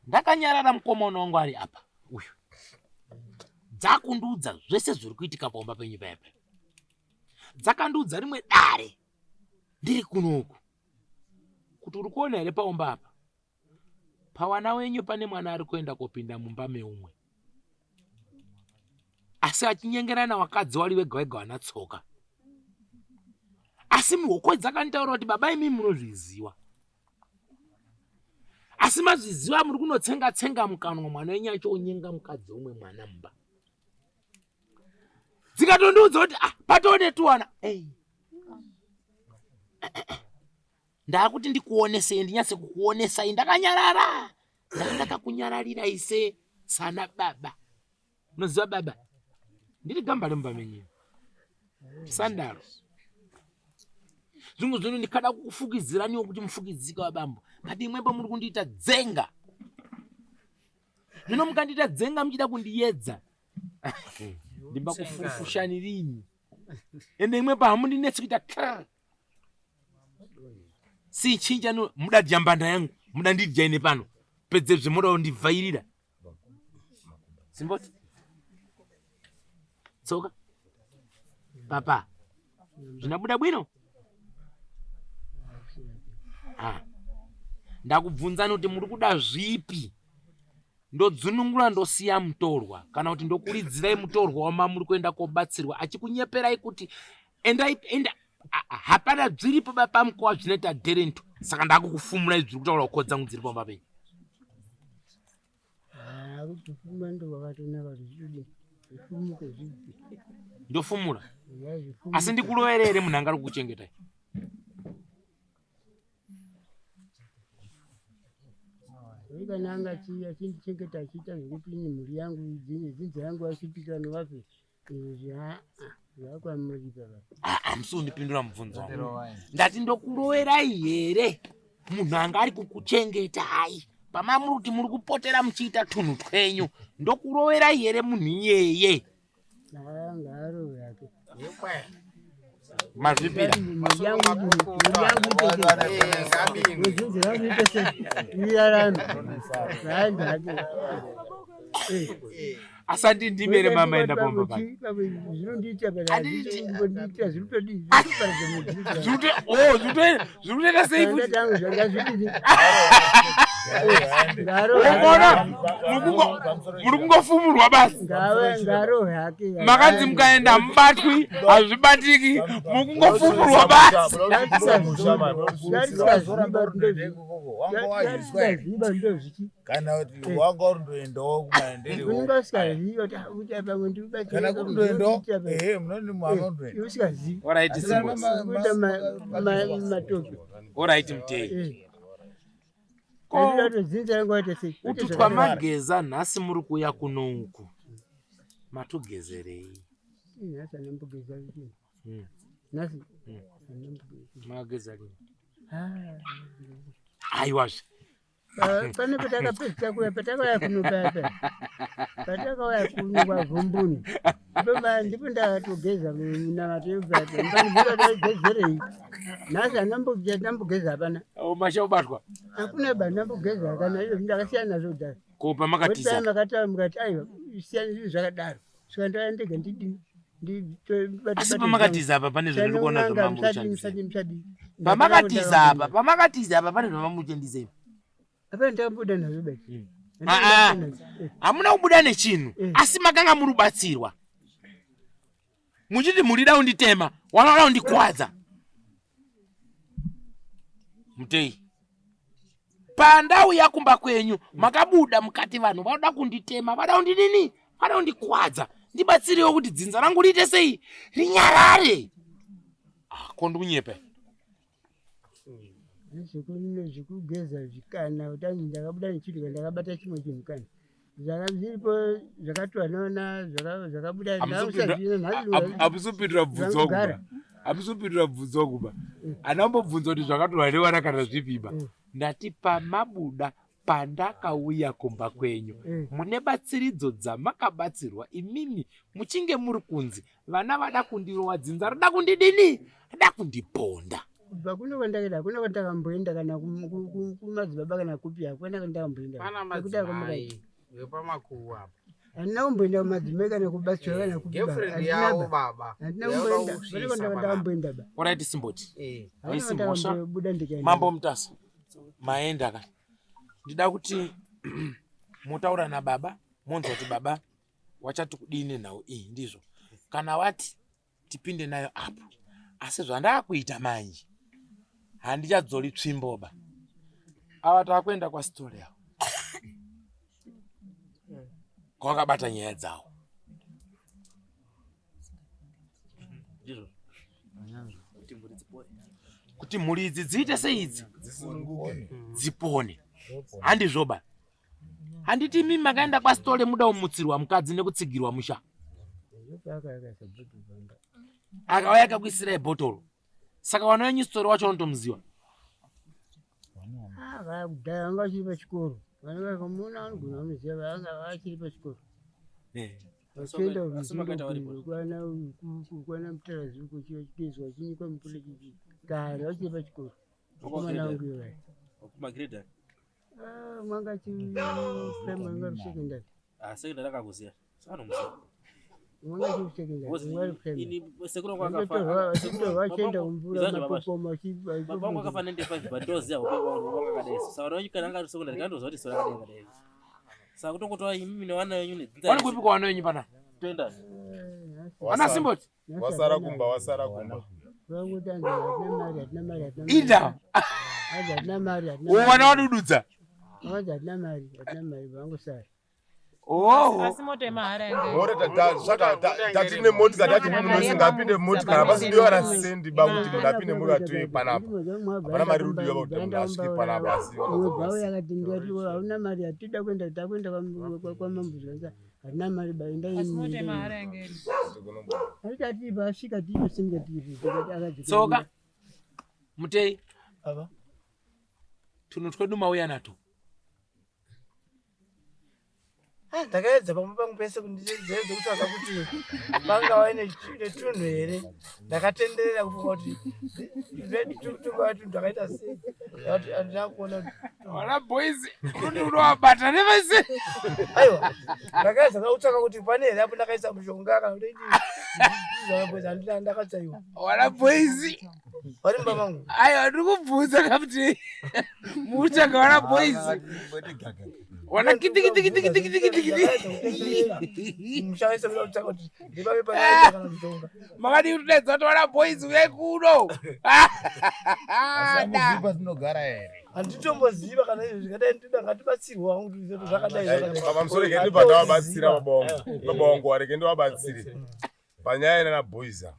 Ndakanyarara mukomana wangu ari apa uyu. Dzakundiudza zvese zviri kuitika pamba penyu paya paya. Dzakandiudza rimwe dare ndiri kunoku kuti uri kuona here paumba apa Pawana wenyu pane mwana ari kuenda kopinda mumba meumwe asi achinyengerana wakadzi wari wega wega wana tsoka asi mihoko dzakanditaura kuti baba imi munozviziwa asi mazviziva muri kunotsenga tsenga mukanwa mwana wenyu achionyenga mukadzi umwe mwana mumba dzikatondiudza kuti ah, patone tuwana hey. Ndakuti ndikuonesei ndinyatse kukuonesai ndakanyarara. Ndakakunyararirai se sana baba. Unoziva baba? Ndiri gamba remumba menyu. Sandaro. Zvimwe zvinhu ndikada kukufukidziraniwo kuti mufukidzike wabambo. But imwepo muri kundiita dzenga. Zvino mukandiita dzenga muchida kundiyedza. Ndimba kufufushanirini. Ende imwepo hamundinetsi kuita krr. Sichinja no muda dya mbanda yangu muda ndidya ine pano pedzezve moda kundivhairira simboti tsoka papa zvinabuda bwino ah. Ndakubvunzani kuti muri kuda zvipi ndodzunungura ndosiya mutorwa kana kuti ndokuridzirai mutorwa wamamuri kuenda kobatsirwa achikunyeperai kuti endai enda hapana zviripo bapamukowa zvinoita dherento saka ndakukufumurai zviri kutaura kuko dzangu dziri pamba penyu ndofumura asi ndikurovere here munhu anga ari kukuchengetai kana anga achindichengeta achiita zvekuti ini mhuri yangu dzinza yangu asvipika novape Hamusi kundipindura mubvunzo wangu. Ndati ndokurowerai here munhu anga ari kukuchengetai Pamamuri kuti muri kupotera muchiita tunhu twenyu ndokuroverai here munhu iyeye? Mazvipira. Asati ndimere mama enda pomba pake. Zvinotoita sei futi? Unoona muri kungofumurwa basi. Makanzi mukaenda hamubatwi, hazvibatiki, muri kungofumurwa basi. Kana kuti wanga uri ndoendawo kumaenderewo. Kana kuri ndoendawo, ehe, munoni mwana ndoenda. Alright, Simbos. Alright, Mteyi. Utu twamageza nhasi muri kuuya kuno uku matogezerei? Mageza lini? Aiwazve. Pane patakapedzisa kuuya, patakauya kuno paya paya, patakauya kuno kwavhumbuni, ndipo ndakatogeza munamato yepaya. Nhasi andambogeza hapana. Machaubatwa? Hakuna ba ndambogeza kana iyo ndakasiyana nazvo kudhara. Ko pamakatiza? Makataura mukati aiwa siyana zvinhu zvakadaro. Saka ndauya ndega ndidini. Asi pamakatiza apa pane zvandiri kuona zvamamurushandisa. Pamakatiza apa, pamakatiza apa pane zvamamurushandisa. Hapana ndakambobuda nazvo bai. Hamuna kubuda nechinhu asi makanga muri kubatsirwa. Muchiti murida kunditema, wanoda kundikwadza. Mutei. Pandauya kumba kwenyu makabuda mukati vanhu vanoda kunditema, vada kundidini, vada kundikwadza. Ndibatsirewo kuti dzinza rangu riite sei? Rinyarare. Ah, ko ndikunyepa. Zvekugeza zvikana kuti ndakabuda nechinhu kana ndakabata chimwe chinhu kana zviripo zvakatorwa noona zvakabuda. Hamusopindura bvunzo kuba, hamusopindura bvunzo kuba. Anambobvunza kuti zvakatorwa newana kana zvipiba. Ndati pamabuda pandakauya kumba kwenyu mune batsiridzo dzamakabatsirwa imimi muchinge muri kunzi vana vada kundirowa, dzinza rada kundidini, rada kundiponda. Kubva kuno kwandakaenda hakuna kwandakamboenda kana kumadzibaba kana kupi, hakuna kwandakamboenda. Pana madzimai vepamakuwa apa. Handina kumboenda kumadzimai kana kubatsirwa kana kupi. Girlfriend yavo baba. Handina kumboenda. Pane kwandakamboenda ba. Alright, Simboti. Haisi mhosva. Mambo Mutasa. Maenda ka. Ndida kuti mutaura nababa, monzwa kuti baba wachati kudini nenhau iyi, ndizvo. Kana wati tipinde nayo apo. Asi zvandakuita manje handichadzori tsvimboba. Ava takuenda kwaSitole avo. Kwakabata nyaya dzawo. Ndizvo. Kuti mhuri dzipone. Kuti mhuri idzi dziite seidzi dzipone. Handizvoba. Handiti imi makaenda kwaSitole muda kumutsirwa mukadzi nekutsigirwa musha. Akauya akakuisirai bhotoro. Saka wana wenyu Sitole wacho unotomuziva. Kudhaya vanga vachiri pachikoro. Vana vakamuona vanogona vanoziva vanga vachiri pachikoro. Vachienda kwana Mutarazi uko chigezwa chinyikwa mvura chichi kare vachiri pachikoro. Vakomana vangu ivaya. Kumagrade? Mwanga chi primary mwanga secondary. Ah, secondary akakuziya. Saka anomuziva. Mwanga chi secondary, mwanga primary. Ini sekuru wangu akafa. Vachienda kumvura mapopoma Baba wangu akafa 95 but ndoziva hope wangu wanga akadai. Saka vana venyu kana anga ari secondary kandoziva kuti sora akadai akadai. Saka kutongotora imimi nevana venyu nedzinza. Wani kupi kwa vana venyu pana? Toenda. Vana Simboti. Wasara kumba, wasara kumba. Ida. Wana wadududza. Hatina mari, hatina mari, vangosara. Asi moto yemahara yange. Mota saka tatine motika tati munhu wese ngaapinde motikari hapasi kana sendi ba kuti munhu apinde motika tuye panapa. Hapana mari rudiwa kuti munhu asvike panapa asi Vauya akati ndikati hauna mari hatida kuenda takuenda kwamambo zvanza hatina mari ba enda Asi moto yemahara yange iri. Haitati pasvika tinosimga tiri akadzi. Tsoka. Mutei. Tunhu twedu mauya nato. Ah, ndakaedza pamwe pangu pese kundiedza kutsvaga kuti pangava netunhu here ndakatenderera kufunga kuti tungava tunhu twakaita sei handina kuona vana boys unoti unovabata nevese aiwa ndakaedza kutsvaka kuti pane here apo ndakaisa mushonga kana kuti boys handina ndakatsaiwa vana boys vari mumba mangu aiwa ndiri kubvunza kakuti mukutsvaga vana boys wana kitikitikitikitikitikitikiti mushaisa kuda kutsvaka kuti ndipave pakaita kana mushonga makadii kutodaidza kuti vana boys uyai kuno Asamuziva tinogara here handitomboziva kana izvo zvikadai ndinoda ngatibatsirwe wangu kuti zvakadai zvakadai Baba musoro rege ndibva ndavabatsira baba wangu. Baba wangu warege ndivabatsire. Panyaya nana boys ava.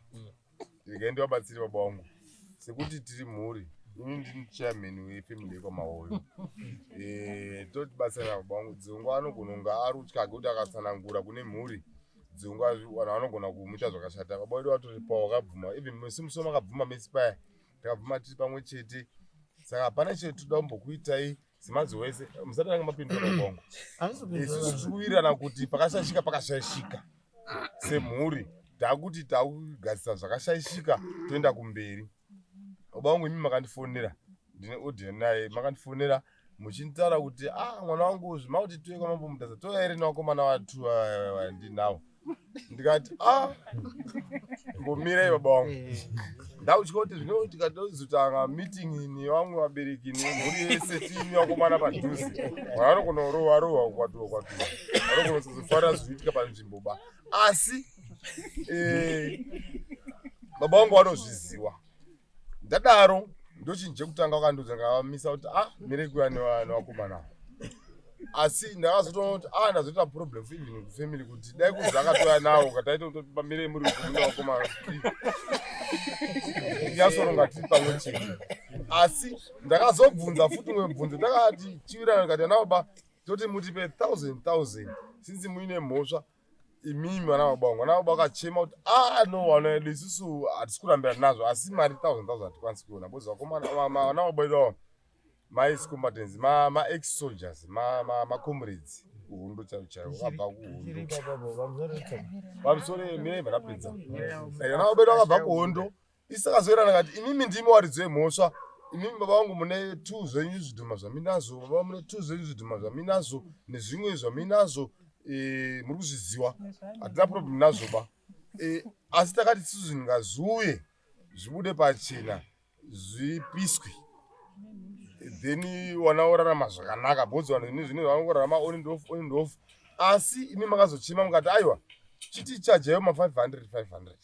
Rege ndivabatsire baba wangu. Sekuti tiri mhuri. Ini ndini chairman wefamily yekwaMahoyo. Eh totibatsira baba wangu. Dzungu anogona kunge arutya kuti akatsanangura kune mhuri. Dzungu vanhu vanogona kumuita zvakashata. Baba wedu vatoripawo vakabvuma. Even musi musi makabvuma mesi paya. Takabvuma tiri pamwe chete. Saka hapana chetoda kumbokuitai semadzi wese musati anga mapindura baba wangu. Isusu tiri kuwirirana kuti pakashaishika pakashaishika semhuri takuti takugadzisa zvakashaishika toenda kumberi. Baba vangu imi makandifonera ndine audio naye makandifonera muchinditaura kuti ah mwana wangu zvimakuti tuye kwamambo Mutasa touya here nevakomana vatu vandinawo ndikati ah mbomirai baba wangu ndakutya kuti zvino tikatozotanga meeting nevamwe vabereki nemhuri yese tiine vakomana padhuze mwana anogona kurohwa rohwa kwatuwa kwatuwa anogona kusazofarira zvinoitika panzvimbo ba asi eh, baba vangu vanozviziwa ndadaro ndochinhu chekutanga vakandiudza ndakavamisa kuti ah mirei kuya nevakomana ava asi ndakazotoona kuti ah ndazoita problem even kufamily kuti dai kuzi akatouya nawo kataitopamirei muri nevakomana tinyasoronga tiri pamwe chete asi ndakazobvunza futi umwe mubvunzo ndakati chiwirana ndikati ana baba toti mutipe thousand thousand since muine mhosva imimi vana baba vangu vana baba vakachema kuti ah no vana vedu isusu hatisi kurambira nazvo asi mari thousand thousand hatikwanisi kuona because vakomana vana baba vedu ava maex combatants maex soldiers macomrades kuhondo chaivo chaivo vakabva kuhondo pamusoro mirei vandapedza vana baba vedu vakabva kuhondo isakazoerana kati imimi ndimi waridzi wemhosva imimi baba vangu mune two zvenyu zvidhuma zvaminazvo baba mune two zvenyu zvidhuma zvaminazvo nezvimwe zvaminazvo e, muri kuzviziwa hatina problem nazvo ba e, asi takati isusu zvinhu ngazviuye zvibude pachena zvipiswe then wana orarama zvakanaka because vanhu zvine zvine vanongorarama on and off on and off asi imi makazochema mukati aiwa chiti chajayo ma 500 500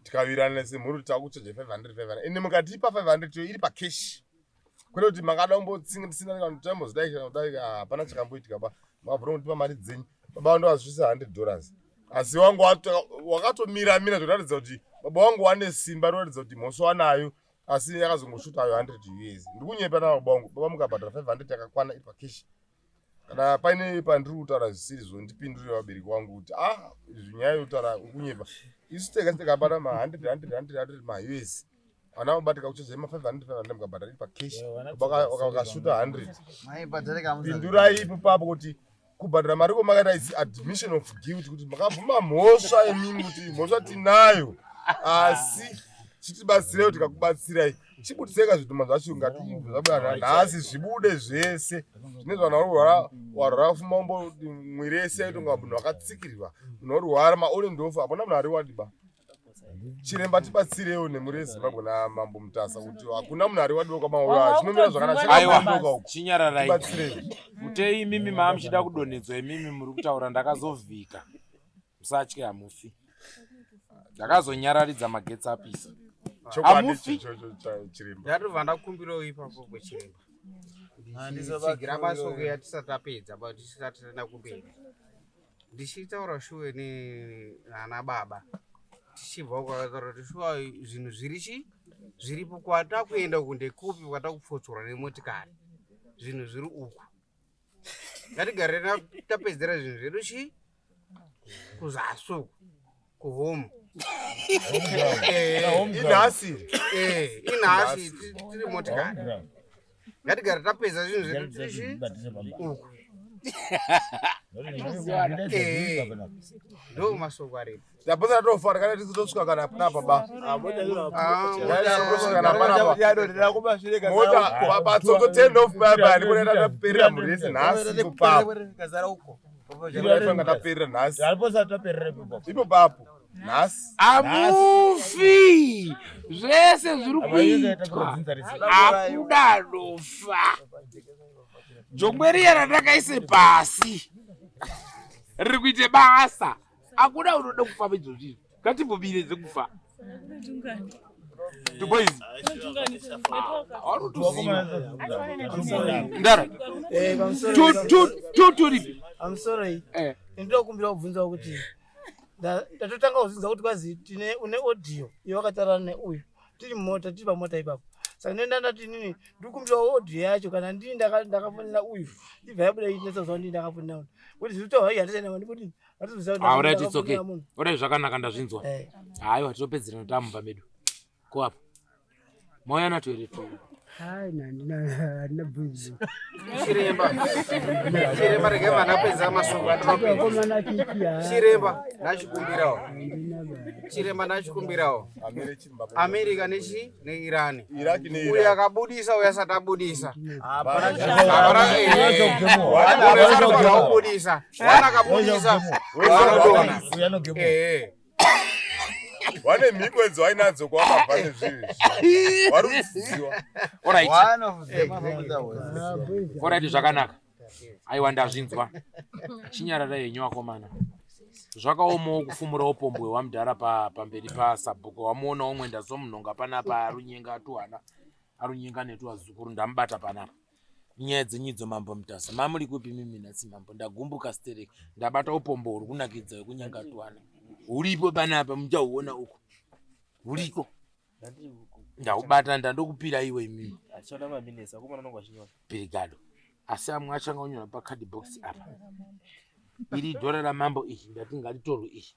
tikawirirana semhuri kuti takuchaja 500 500 ende mukatipa 500 yo iri pacash kwete kuti makada kumbotsinga kana tambozodai kana kudai ah, hapana chakamboitika ba makabvura kutipa mari dzenyu baba vangu ndovazvisa 100 dollars asi wangu wakatomira mira zvoratidza kuti baba wangu wane simba roratidza kuti mhosva wanayo asi yakazongoshuta ayo 100 years ndikunyepa na baba wangu baba mukabhadhara 500 yakakwana iri pacash kana paine pandiri kutaura zvisiri zvo ndipindure vabereki vangu kuti ah izvi nyaya yekutaura kunyepa isu tega tikabata ma 100 100 100 100 ma us vana vabatika kuchaja ma 500 500 mukabhadhara iri pacash vakashuta 100 pindurai ipo papo kuti kubhadhara mari kwamakaita is admission of guilt kuti makabvuma mhosva imimi kuti mhosva tinayo asi chitibatsirei kuti tikakubatsirai chibudisei zvidhuma zvacho ngatibve zvabuda nhasi zvibude zvese zvine zvanhu varurwara warwara fuma umbo mwiri yese yaitonga munhu akatsikirwa munhu orwara maone ndofa hapana munhu ari wadiba chiremba tibatsirewo nemhuri yezimbabwe namambo mutasa kuti hakuna munhu ari wadiwa kwamaura zvinomira zvakanaka chinyararai mutei imimi maa muchida kudonhedzwa imimi muri kutaura ndakazovhika musatye hamufi ndakazonyararidza magetsi apisa hamufi ndatobva ndakumbirawo ipapo kwechiremba ndichitsigira mashoko yatisati tapedza but tisati taenda kumberi ndichitaura shuwe nana baba tichibva uko akataura kuti shuwa zvinhu zviri chi zviripo kwatakuenda uku ndekupi kwatakupfotsorwa nemotikari zvinhu zviri uku ngatigare tapedzera zvinhu zvedu chi kuzasi uku kuhome inhasi inhasi tiri motikari ngatigare tapedza zvinhu zvedu tiri chi uku. Ndo masoko aripo. Tapota tofa kana tisitosvika kana panapa ba. Tosvika kana panapa. Mota patsoko 10 off baba ndipo taperera mhuri yese nhasi ipo papo. Ndipo taperera nhasi. Ipo papo. Nhasi. Amufi zvese zviri kuitwa akuda dofa. Jongwe riya randakaise pasi riri kuite basa. Akuda unoda kufa izvozvi izvi. Ngatimbobire dzekufa. The boys. Ndara. Eh, pamusoro. Tu tu tu turipi. Pamusoro iyi. Eh. Ndinokumbira kubvunza kuti ndatotanga kuzvinzwa kuti kwazi tine une audio yawakataura neuyu tiri mumota tiri pamota ipapo saka nenda ndati inini ndikumbira audio yacho kana ndini ndakafonera uyu ibva yabuda ichinetsa kuziva ndini ndakafonera uyu kuti zviri kutaurwa iyi handichaina mandikuti ah, alright it's okay alright zvakanaka ndazvinzwa eh. haiwa tinopedzerana tamumba medu ko apa mauya nato here tu Hai, handina bvunzo. Chiremba. Chiremba rege vana pedza masoko Vakomana chichi ha. Chiremba ndachikumbirawo. Chiremba ndachikumbirawo. America nechi neIran. Iraq neIran. Uyu akabudisa uyu asati abudisa. Hapana Hapana eh. Kubudisa. Wana akabudisa. Wanodona. Eh. Wane mhiko idzo wainadzo kwawakabva nezvinhu izvi. Wari kudzidziwa. Alright. One of them akabuda was. Alright zvakanaka. Aiwa ndazvinzwa. Chinyararai henyu vakomana. Zvakaomawo kufumura upombwe hwamudhara pa pamberi pasabhuku wamuona umwe ndazomunhonga panapa arunyenga atuhana arunyenga netuwazukuru ndamubata panapa. Nyaya dzenyu idzo mambo Mutasa. Mamuri kupi mimi nhasi mambo ndagumbuka sterek ndabata upombo huri kunakidza wekunyenga tuwana. Huripo panapa muchahuona uko. Huriko. Ndaubata ndandokupira iwe imimi. Achiona maminesi akomana anonga achinyora. Pirigado. Asi amwe achanga onyora pa card box apa. Iri dhora ramambo iri ndati ngaritorwe iri.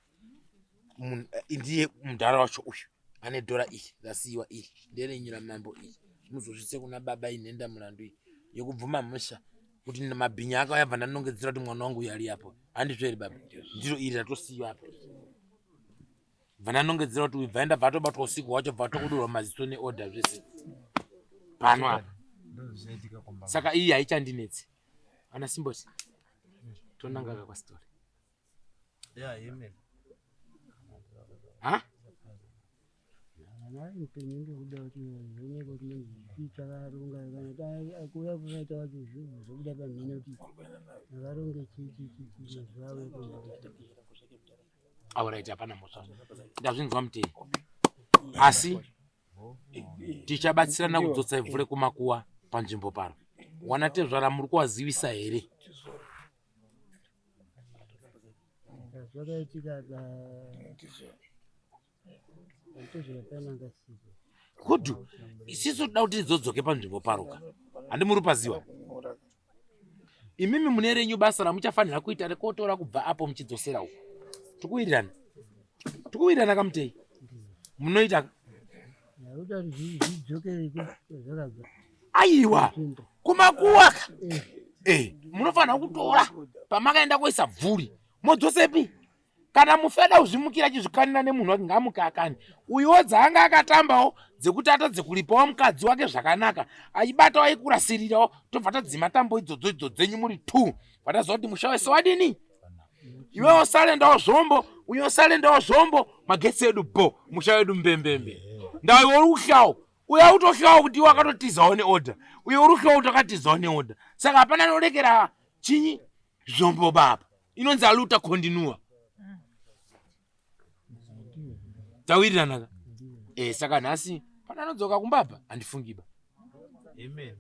Eh, ndiye mudhara wacho uyu ane dhora iri rasiyiwa iri nderenyu ramambo iri muzosvitse kuna baba inhenda mulandu iyi yekubvuma mhosva kuti mabhinya akauya bva ndanongedzera kuti mwana wangu uyu ari apo handizvo here baba ndiro iri ratosiyiwa apa bva ndanongedzera kuti uyu bvaenda bva atobatwa usiku hwacho bva atokudurwa maziso neorder zvese pano apa saka iyi haichandinetsi ana simboti tonangaka kwasitori Yeah, amen. Ha? Ana upenyu ndokuda kuti zvioneke kuti munhu chii chakaronga kana kuuya kwakaita wacho zvibva zvobuda pamhene kuti akaronge chii chii chii chii mazuva auye kuenda. Alright, hapana mhosva. Ndazvinzwa mutei. Asi tichabatsirana kudzotsa ivhu rekumakuwa panzvimbo paro. Wana tezvara muri kuwazivisa here? Zvakaitika pa tozvirapananga sipo. Kudu isisu toda kuti tidzodzoke panzvimbo paroka. Handi muri paziwa. Imimi mune renyu basa ramuchafanira kuita rekotora kubva apo muchidzosera uko. Tikuwirirana. Tikuwirirana kamutei. Munoita ka? Yakuda kuti zvidzokere kwazvakabva. Aiwa. Kumakuwa ka. Eh, munofanira kutora pamakaenda koisa bvuri. Modzosepi? Kana mufi ada kuzvimukira achizvikanira nemunhu wake ngaamuke akane. Uyuwo dzaanga akatambawo dzekuti atadze kuripawo mukadzi wake zvakanaka achibatawo aikurasirirawo tobva tadzima tambo idzodzo idzo dzenyu muri two vataziva kuti musha wese wadini iwewo salendawo zvombo uyo salendawo zvombo magetsi edu bo musha wedu mbembembe ndau iwe uri kuhlawo uyo autohlawo kuti iwe akatotizawo neorder uyo uri kuhlawo kuti akatizawo neorder saka hapana anorekera chinyi zvombo baba inonzi aluta continua tawirirana ka eh saka nhasi pana anodzoka kumbabva handifungiba Amen.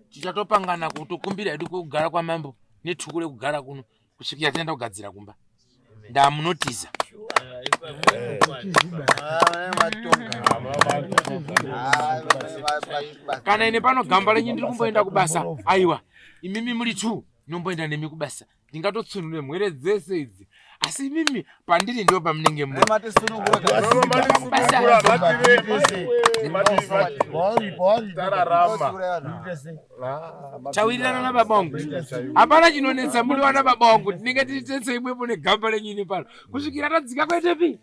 tichatopangana kutokumbira hedu kwekugara kwamambo netuku rekugara kuno kusvikira taenda kugadzira kumba ndamunotiza kana ine pano gamba renyu ndiri kumboenda kubasa aiwa imimi muri two nomboenda nemi kubasa ndingatotsunure mhwere dzese idzi. Asi imimi pandiri ndo pamunenge muri. Tawirirana nababa wangu. Hapana chinonetsa muri vana baba wangu. Tinenge tiri tese imwepo negamba renyu ini pano. Kusvikira tadzika kuendepi?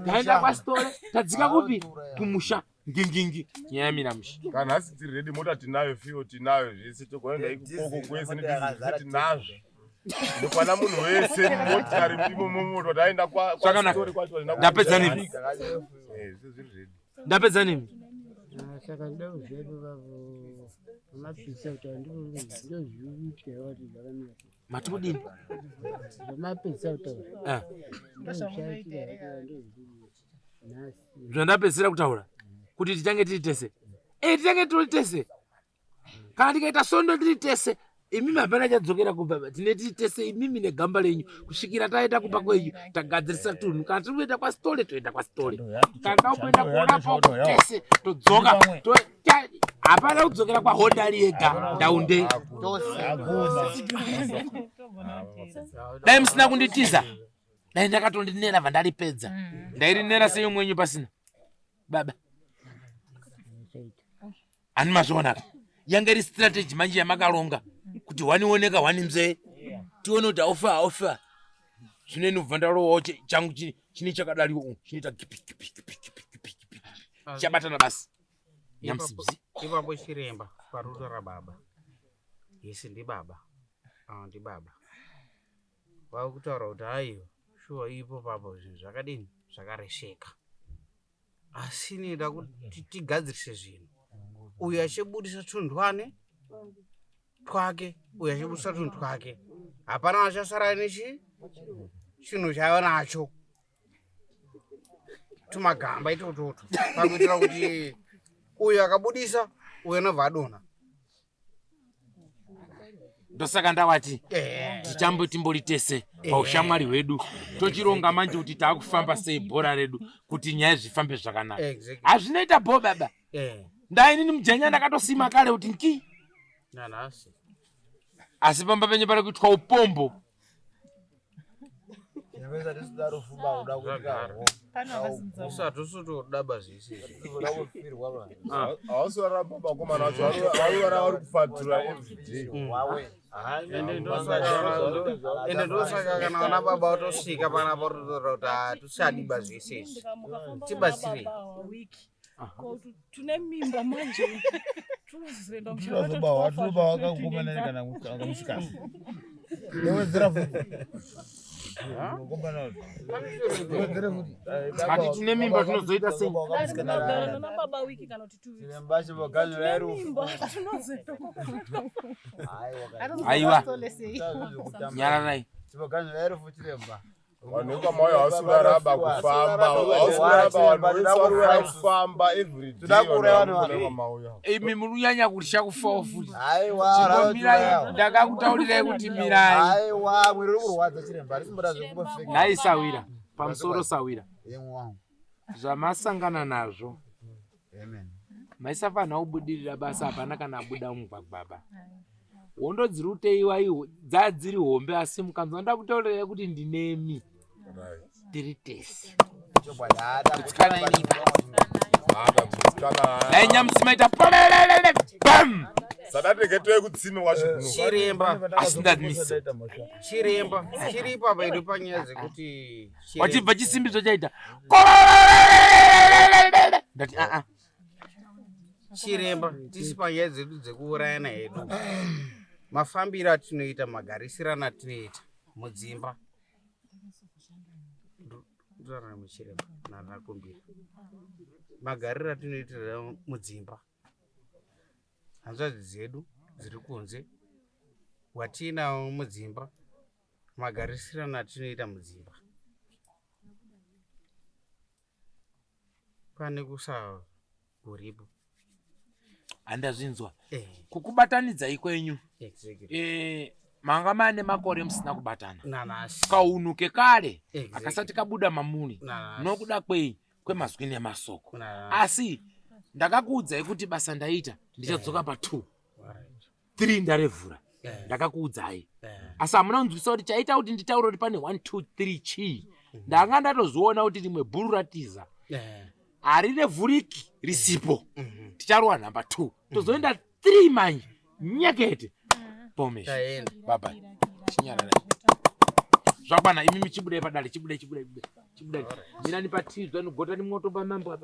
Taenda kwaSitole, tadzika kupi? Kumusha. Ngingingi nyaya yamira mushe. Kana nhasi tiri ready, mota tinayo, fuel tinayo, zvese togoenda ikoko kwese nezvese tinazvo. Ndokwana munhu wese motikari imomo moto taenda kwa Zvakanaka. kwa kwacho taenda Ndapedza nemi. Eh, zvese zviri ready. Ndapedza nemi. Ah, saka ndoda kuziva ipapo pamapisa kuti ndozviitya kuti zvakamira sei. Mati kudini? Zvamapisa kutaura. Eh. Ndozvichaitika ndozviita nhasi. Zvandapedzisira kutaura kuti tichange tiri tese. Eh, tichange tiri tese. Kana tikaita sondo tiri tese, imimi hapana chadzokera kumba, tine tiri tese imimi negamba renyu kusvikira taenda kumba kwenyu tagadzirisa tunhu. Kana tiri kuenda kwaSitole toenda kwaSitole, kana takuenda kuonapo tese todzoka. Hapana kudzokera kwaHonda ari ega ndaunde. Dai musina kunditiza, dai ndakatondinera vandaripedza. Ndairinera sei mwenyu pasina baba? Ani mazviona ka? Yanga iri strategy manje yamakaronga kuti hwani oneka hwani mzee, tione kuti haufa haufa. Zvino ini kubva ndarowawo changu chine chakadariwo umu, chinoita gipi gipi gipi gipi gipi gipi, chabatana basi nyamusibzi. Ipapo chiremba parudo rababa yese ndibaba, ah, ndibaba vakutaura kuti haiwa shuwa ipo papo zvinhu zvakadini zvakaresheka, asi nida kuti tigadzirise zvinhu. Uyu achibudisa tundwane twake, uyu achibudisa tunhu twake, hapana achasara nechi chinhu chaiva nacho tumagamba itototo, pakuitira kuti uyu akabudisa uyu anobva adonha. Ndosaka ndawati tichambo timbori tese paushamwari hwedu, tochironga manje kuti taakufamba sei bhora redu kuti nyaya zvifambe zvakanaka. Hazvinoita bho baba. Ndainini mujenya ndakatosima kare kuti nki Nanhasi. Asi pamba penyu pari kuitwa upombo. Hausi varamba vakomana vacho vari vari kufatura everyday. Ende ndosaka kana vana baba vatosvika panapa vototaura kuti hatisadiba zvese izvi, tibatsirei. Tune mimba manje tunozoenda Tinozobawa, tinobawa kakukomana kana kamusikana. Ndowedzera futi. Mukomana uyu. Ndowedzera futi. Ati tine mimba tinozoita sei? kugara nababa wiki kana kuti 2 weeks. Chiremba chiboganura Tine mimba tunozoenda. Aiwa. Nyararai. Chiboganura rufu chiremba. Vanhu vekwamauya havasi kuraraba kufamba, havasi kuraraba, vanhu vese vari kurara kufamba everyday. Toda kuuraya vanhu vanhu vekwamauya. Imi muri kunyanya kutya kufawo futi. Aiwa, Chimbomirai, ndakakutaurirai kuti mirai. Aiwa, mwiri uri kurwadza chiremba, harisi zvekumbofeka. Nhai Sawira, pamusoro Sawira. Yemwe wangu. Zvamasangana nazvo. Amen. Maisafanira kubudirira basa, hapana kana abuda mumugwagwa. Hondo dziri kuteiwa iho dzadziri hombe, asi mukanzwa ndakutaurirai kuti ndinemi. Tiri tese. Kutsikana inika. Dai nyamusi maita palelelele bam. Sadateketwe kutsime kwacho kuno. Chiremba. Asi ndadmisa. Chiremba chiri ipapa edu panyaya dzekuti chiremba. Wachibva chisimbidzo chaita. Ndati a a. Chiremba tisi panyaya dzedu dzekuurayana hedu, mafambiro atinoita, magarisirano atinoita mudzimba. Ndorarama chiremba narakumbira magariro atinoitira mudzimba, hanzvadzi dzedu dziri kunze watinawo mudzimba, magarisirano atinoita mudzimba pane kusa kuripo. Handazvinzwa. Kukubatanidzai kwenyu. Manga mane makore musina kubatana. Nanhasi. Kaunhu kekare akasati kabuda mamuri Nanhasi. nokuda kwei kwemazwi nemasoko. Nanhasi. Asi ndakakuudzai kuti basa ndaita ndichadzoka pa 2 3 ndarevhura. Ndakakuudzai. Asi hamuna kunzwisisa kuti chaita kuti nditaure kuti pane 1 2 3 chii. Ndanga ndatozoona kuti rimwe bhuru ratiza. Harirevhuriki risipo. Ticharowa number 2. Tozoenda 3 manje. Nyekete. Pomesh. Bye bye. Chinyarara. Zvakwana, imi michibudai padare, chibudai, chibudai, chibudai. Mirani patizwa nogota nimwoto pamambo apa.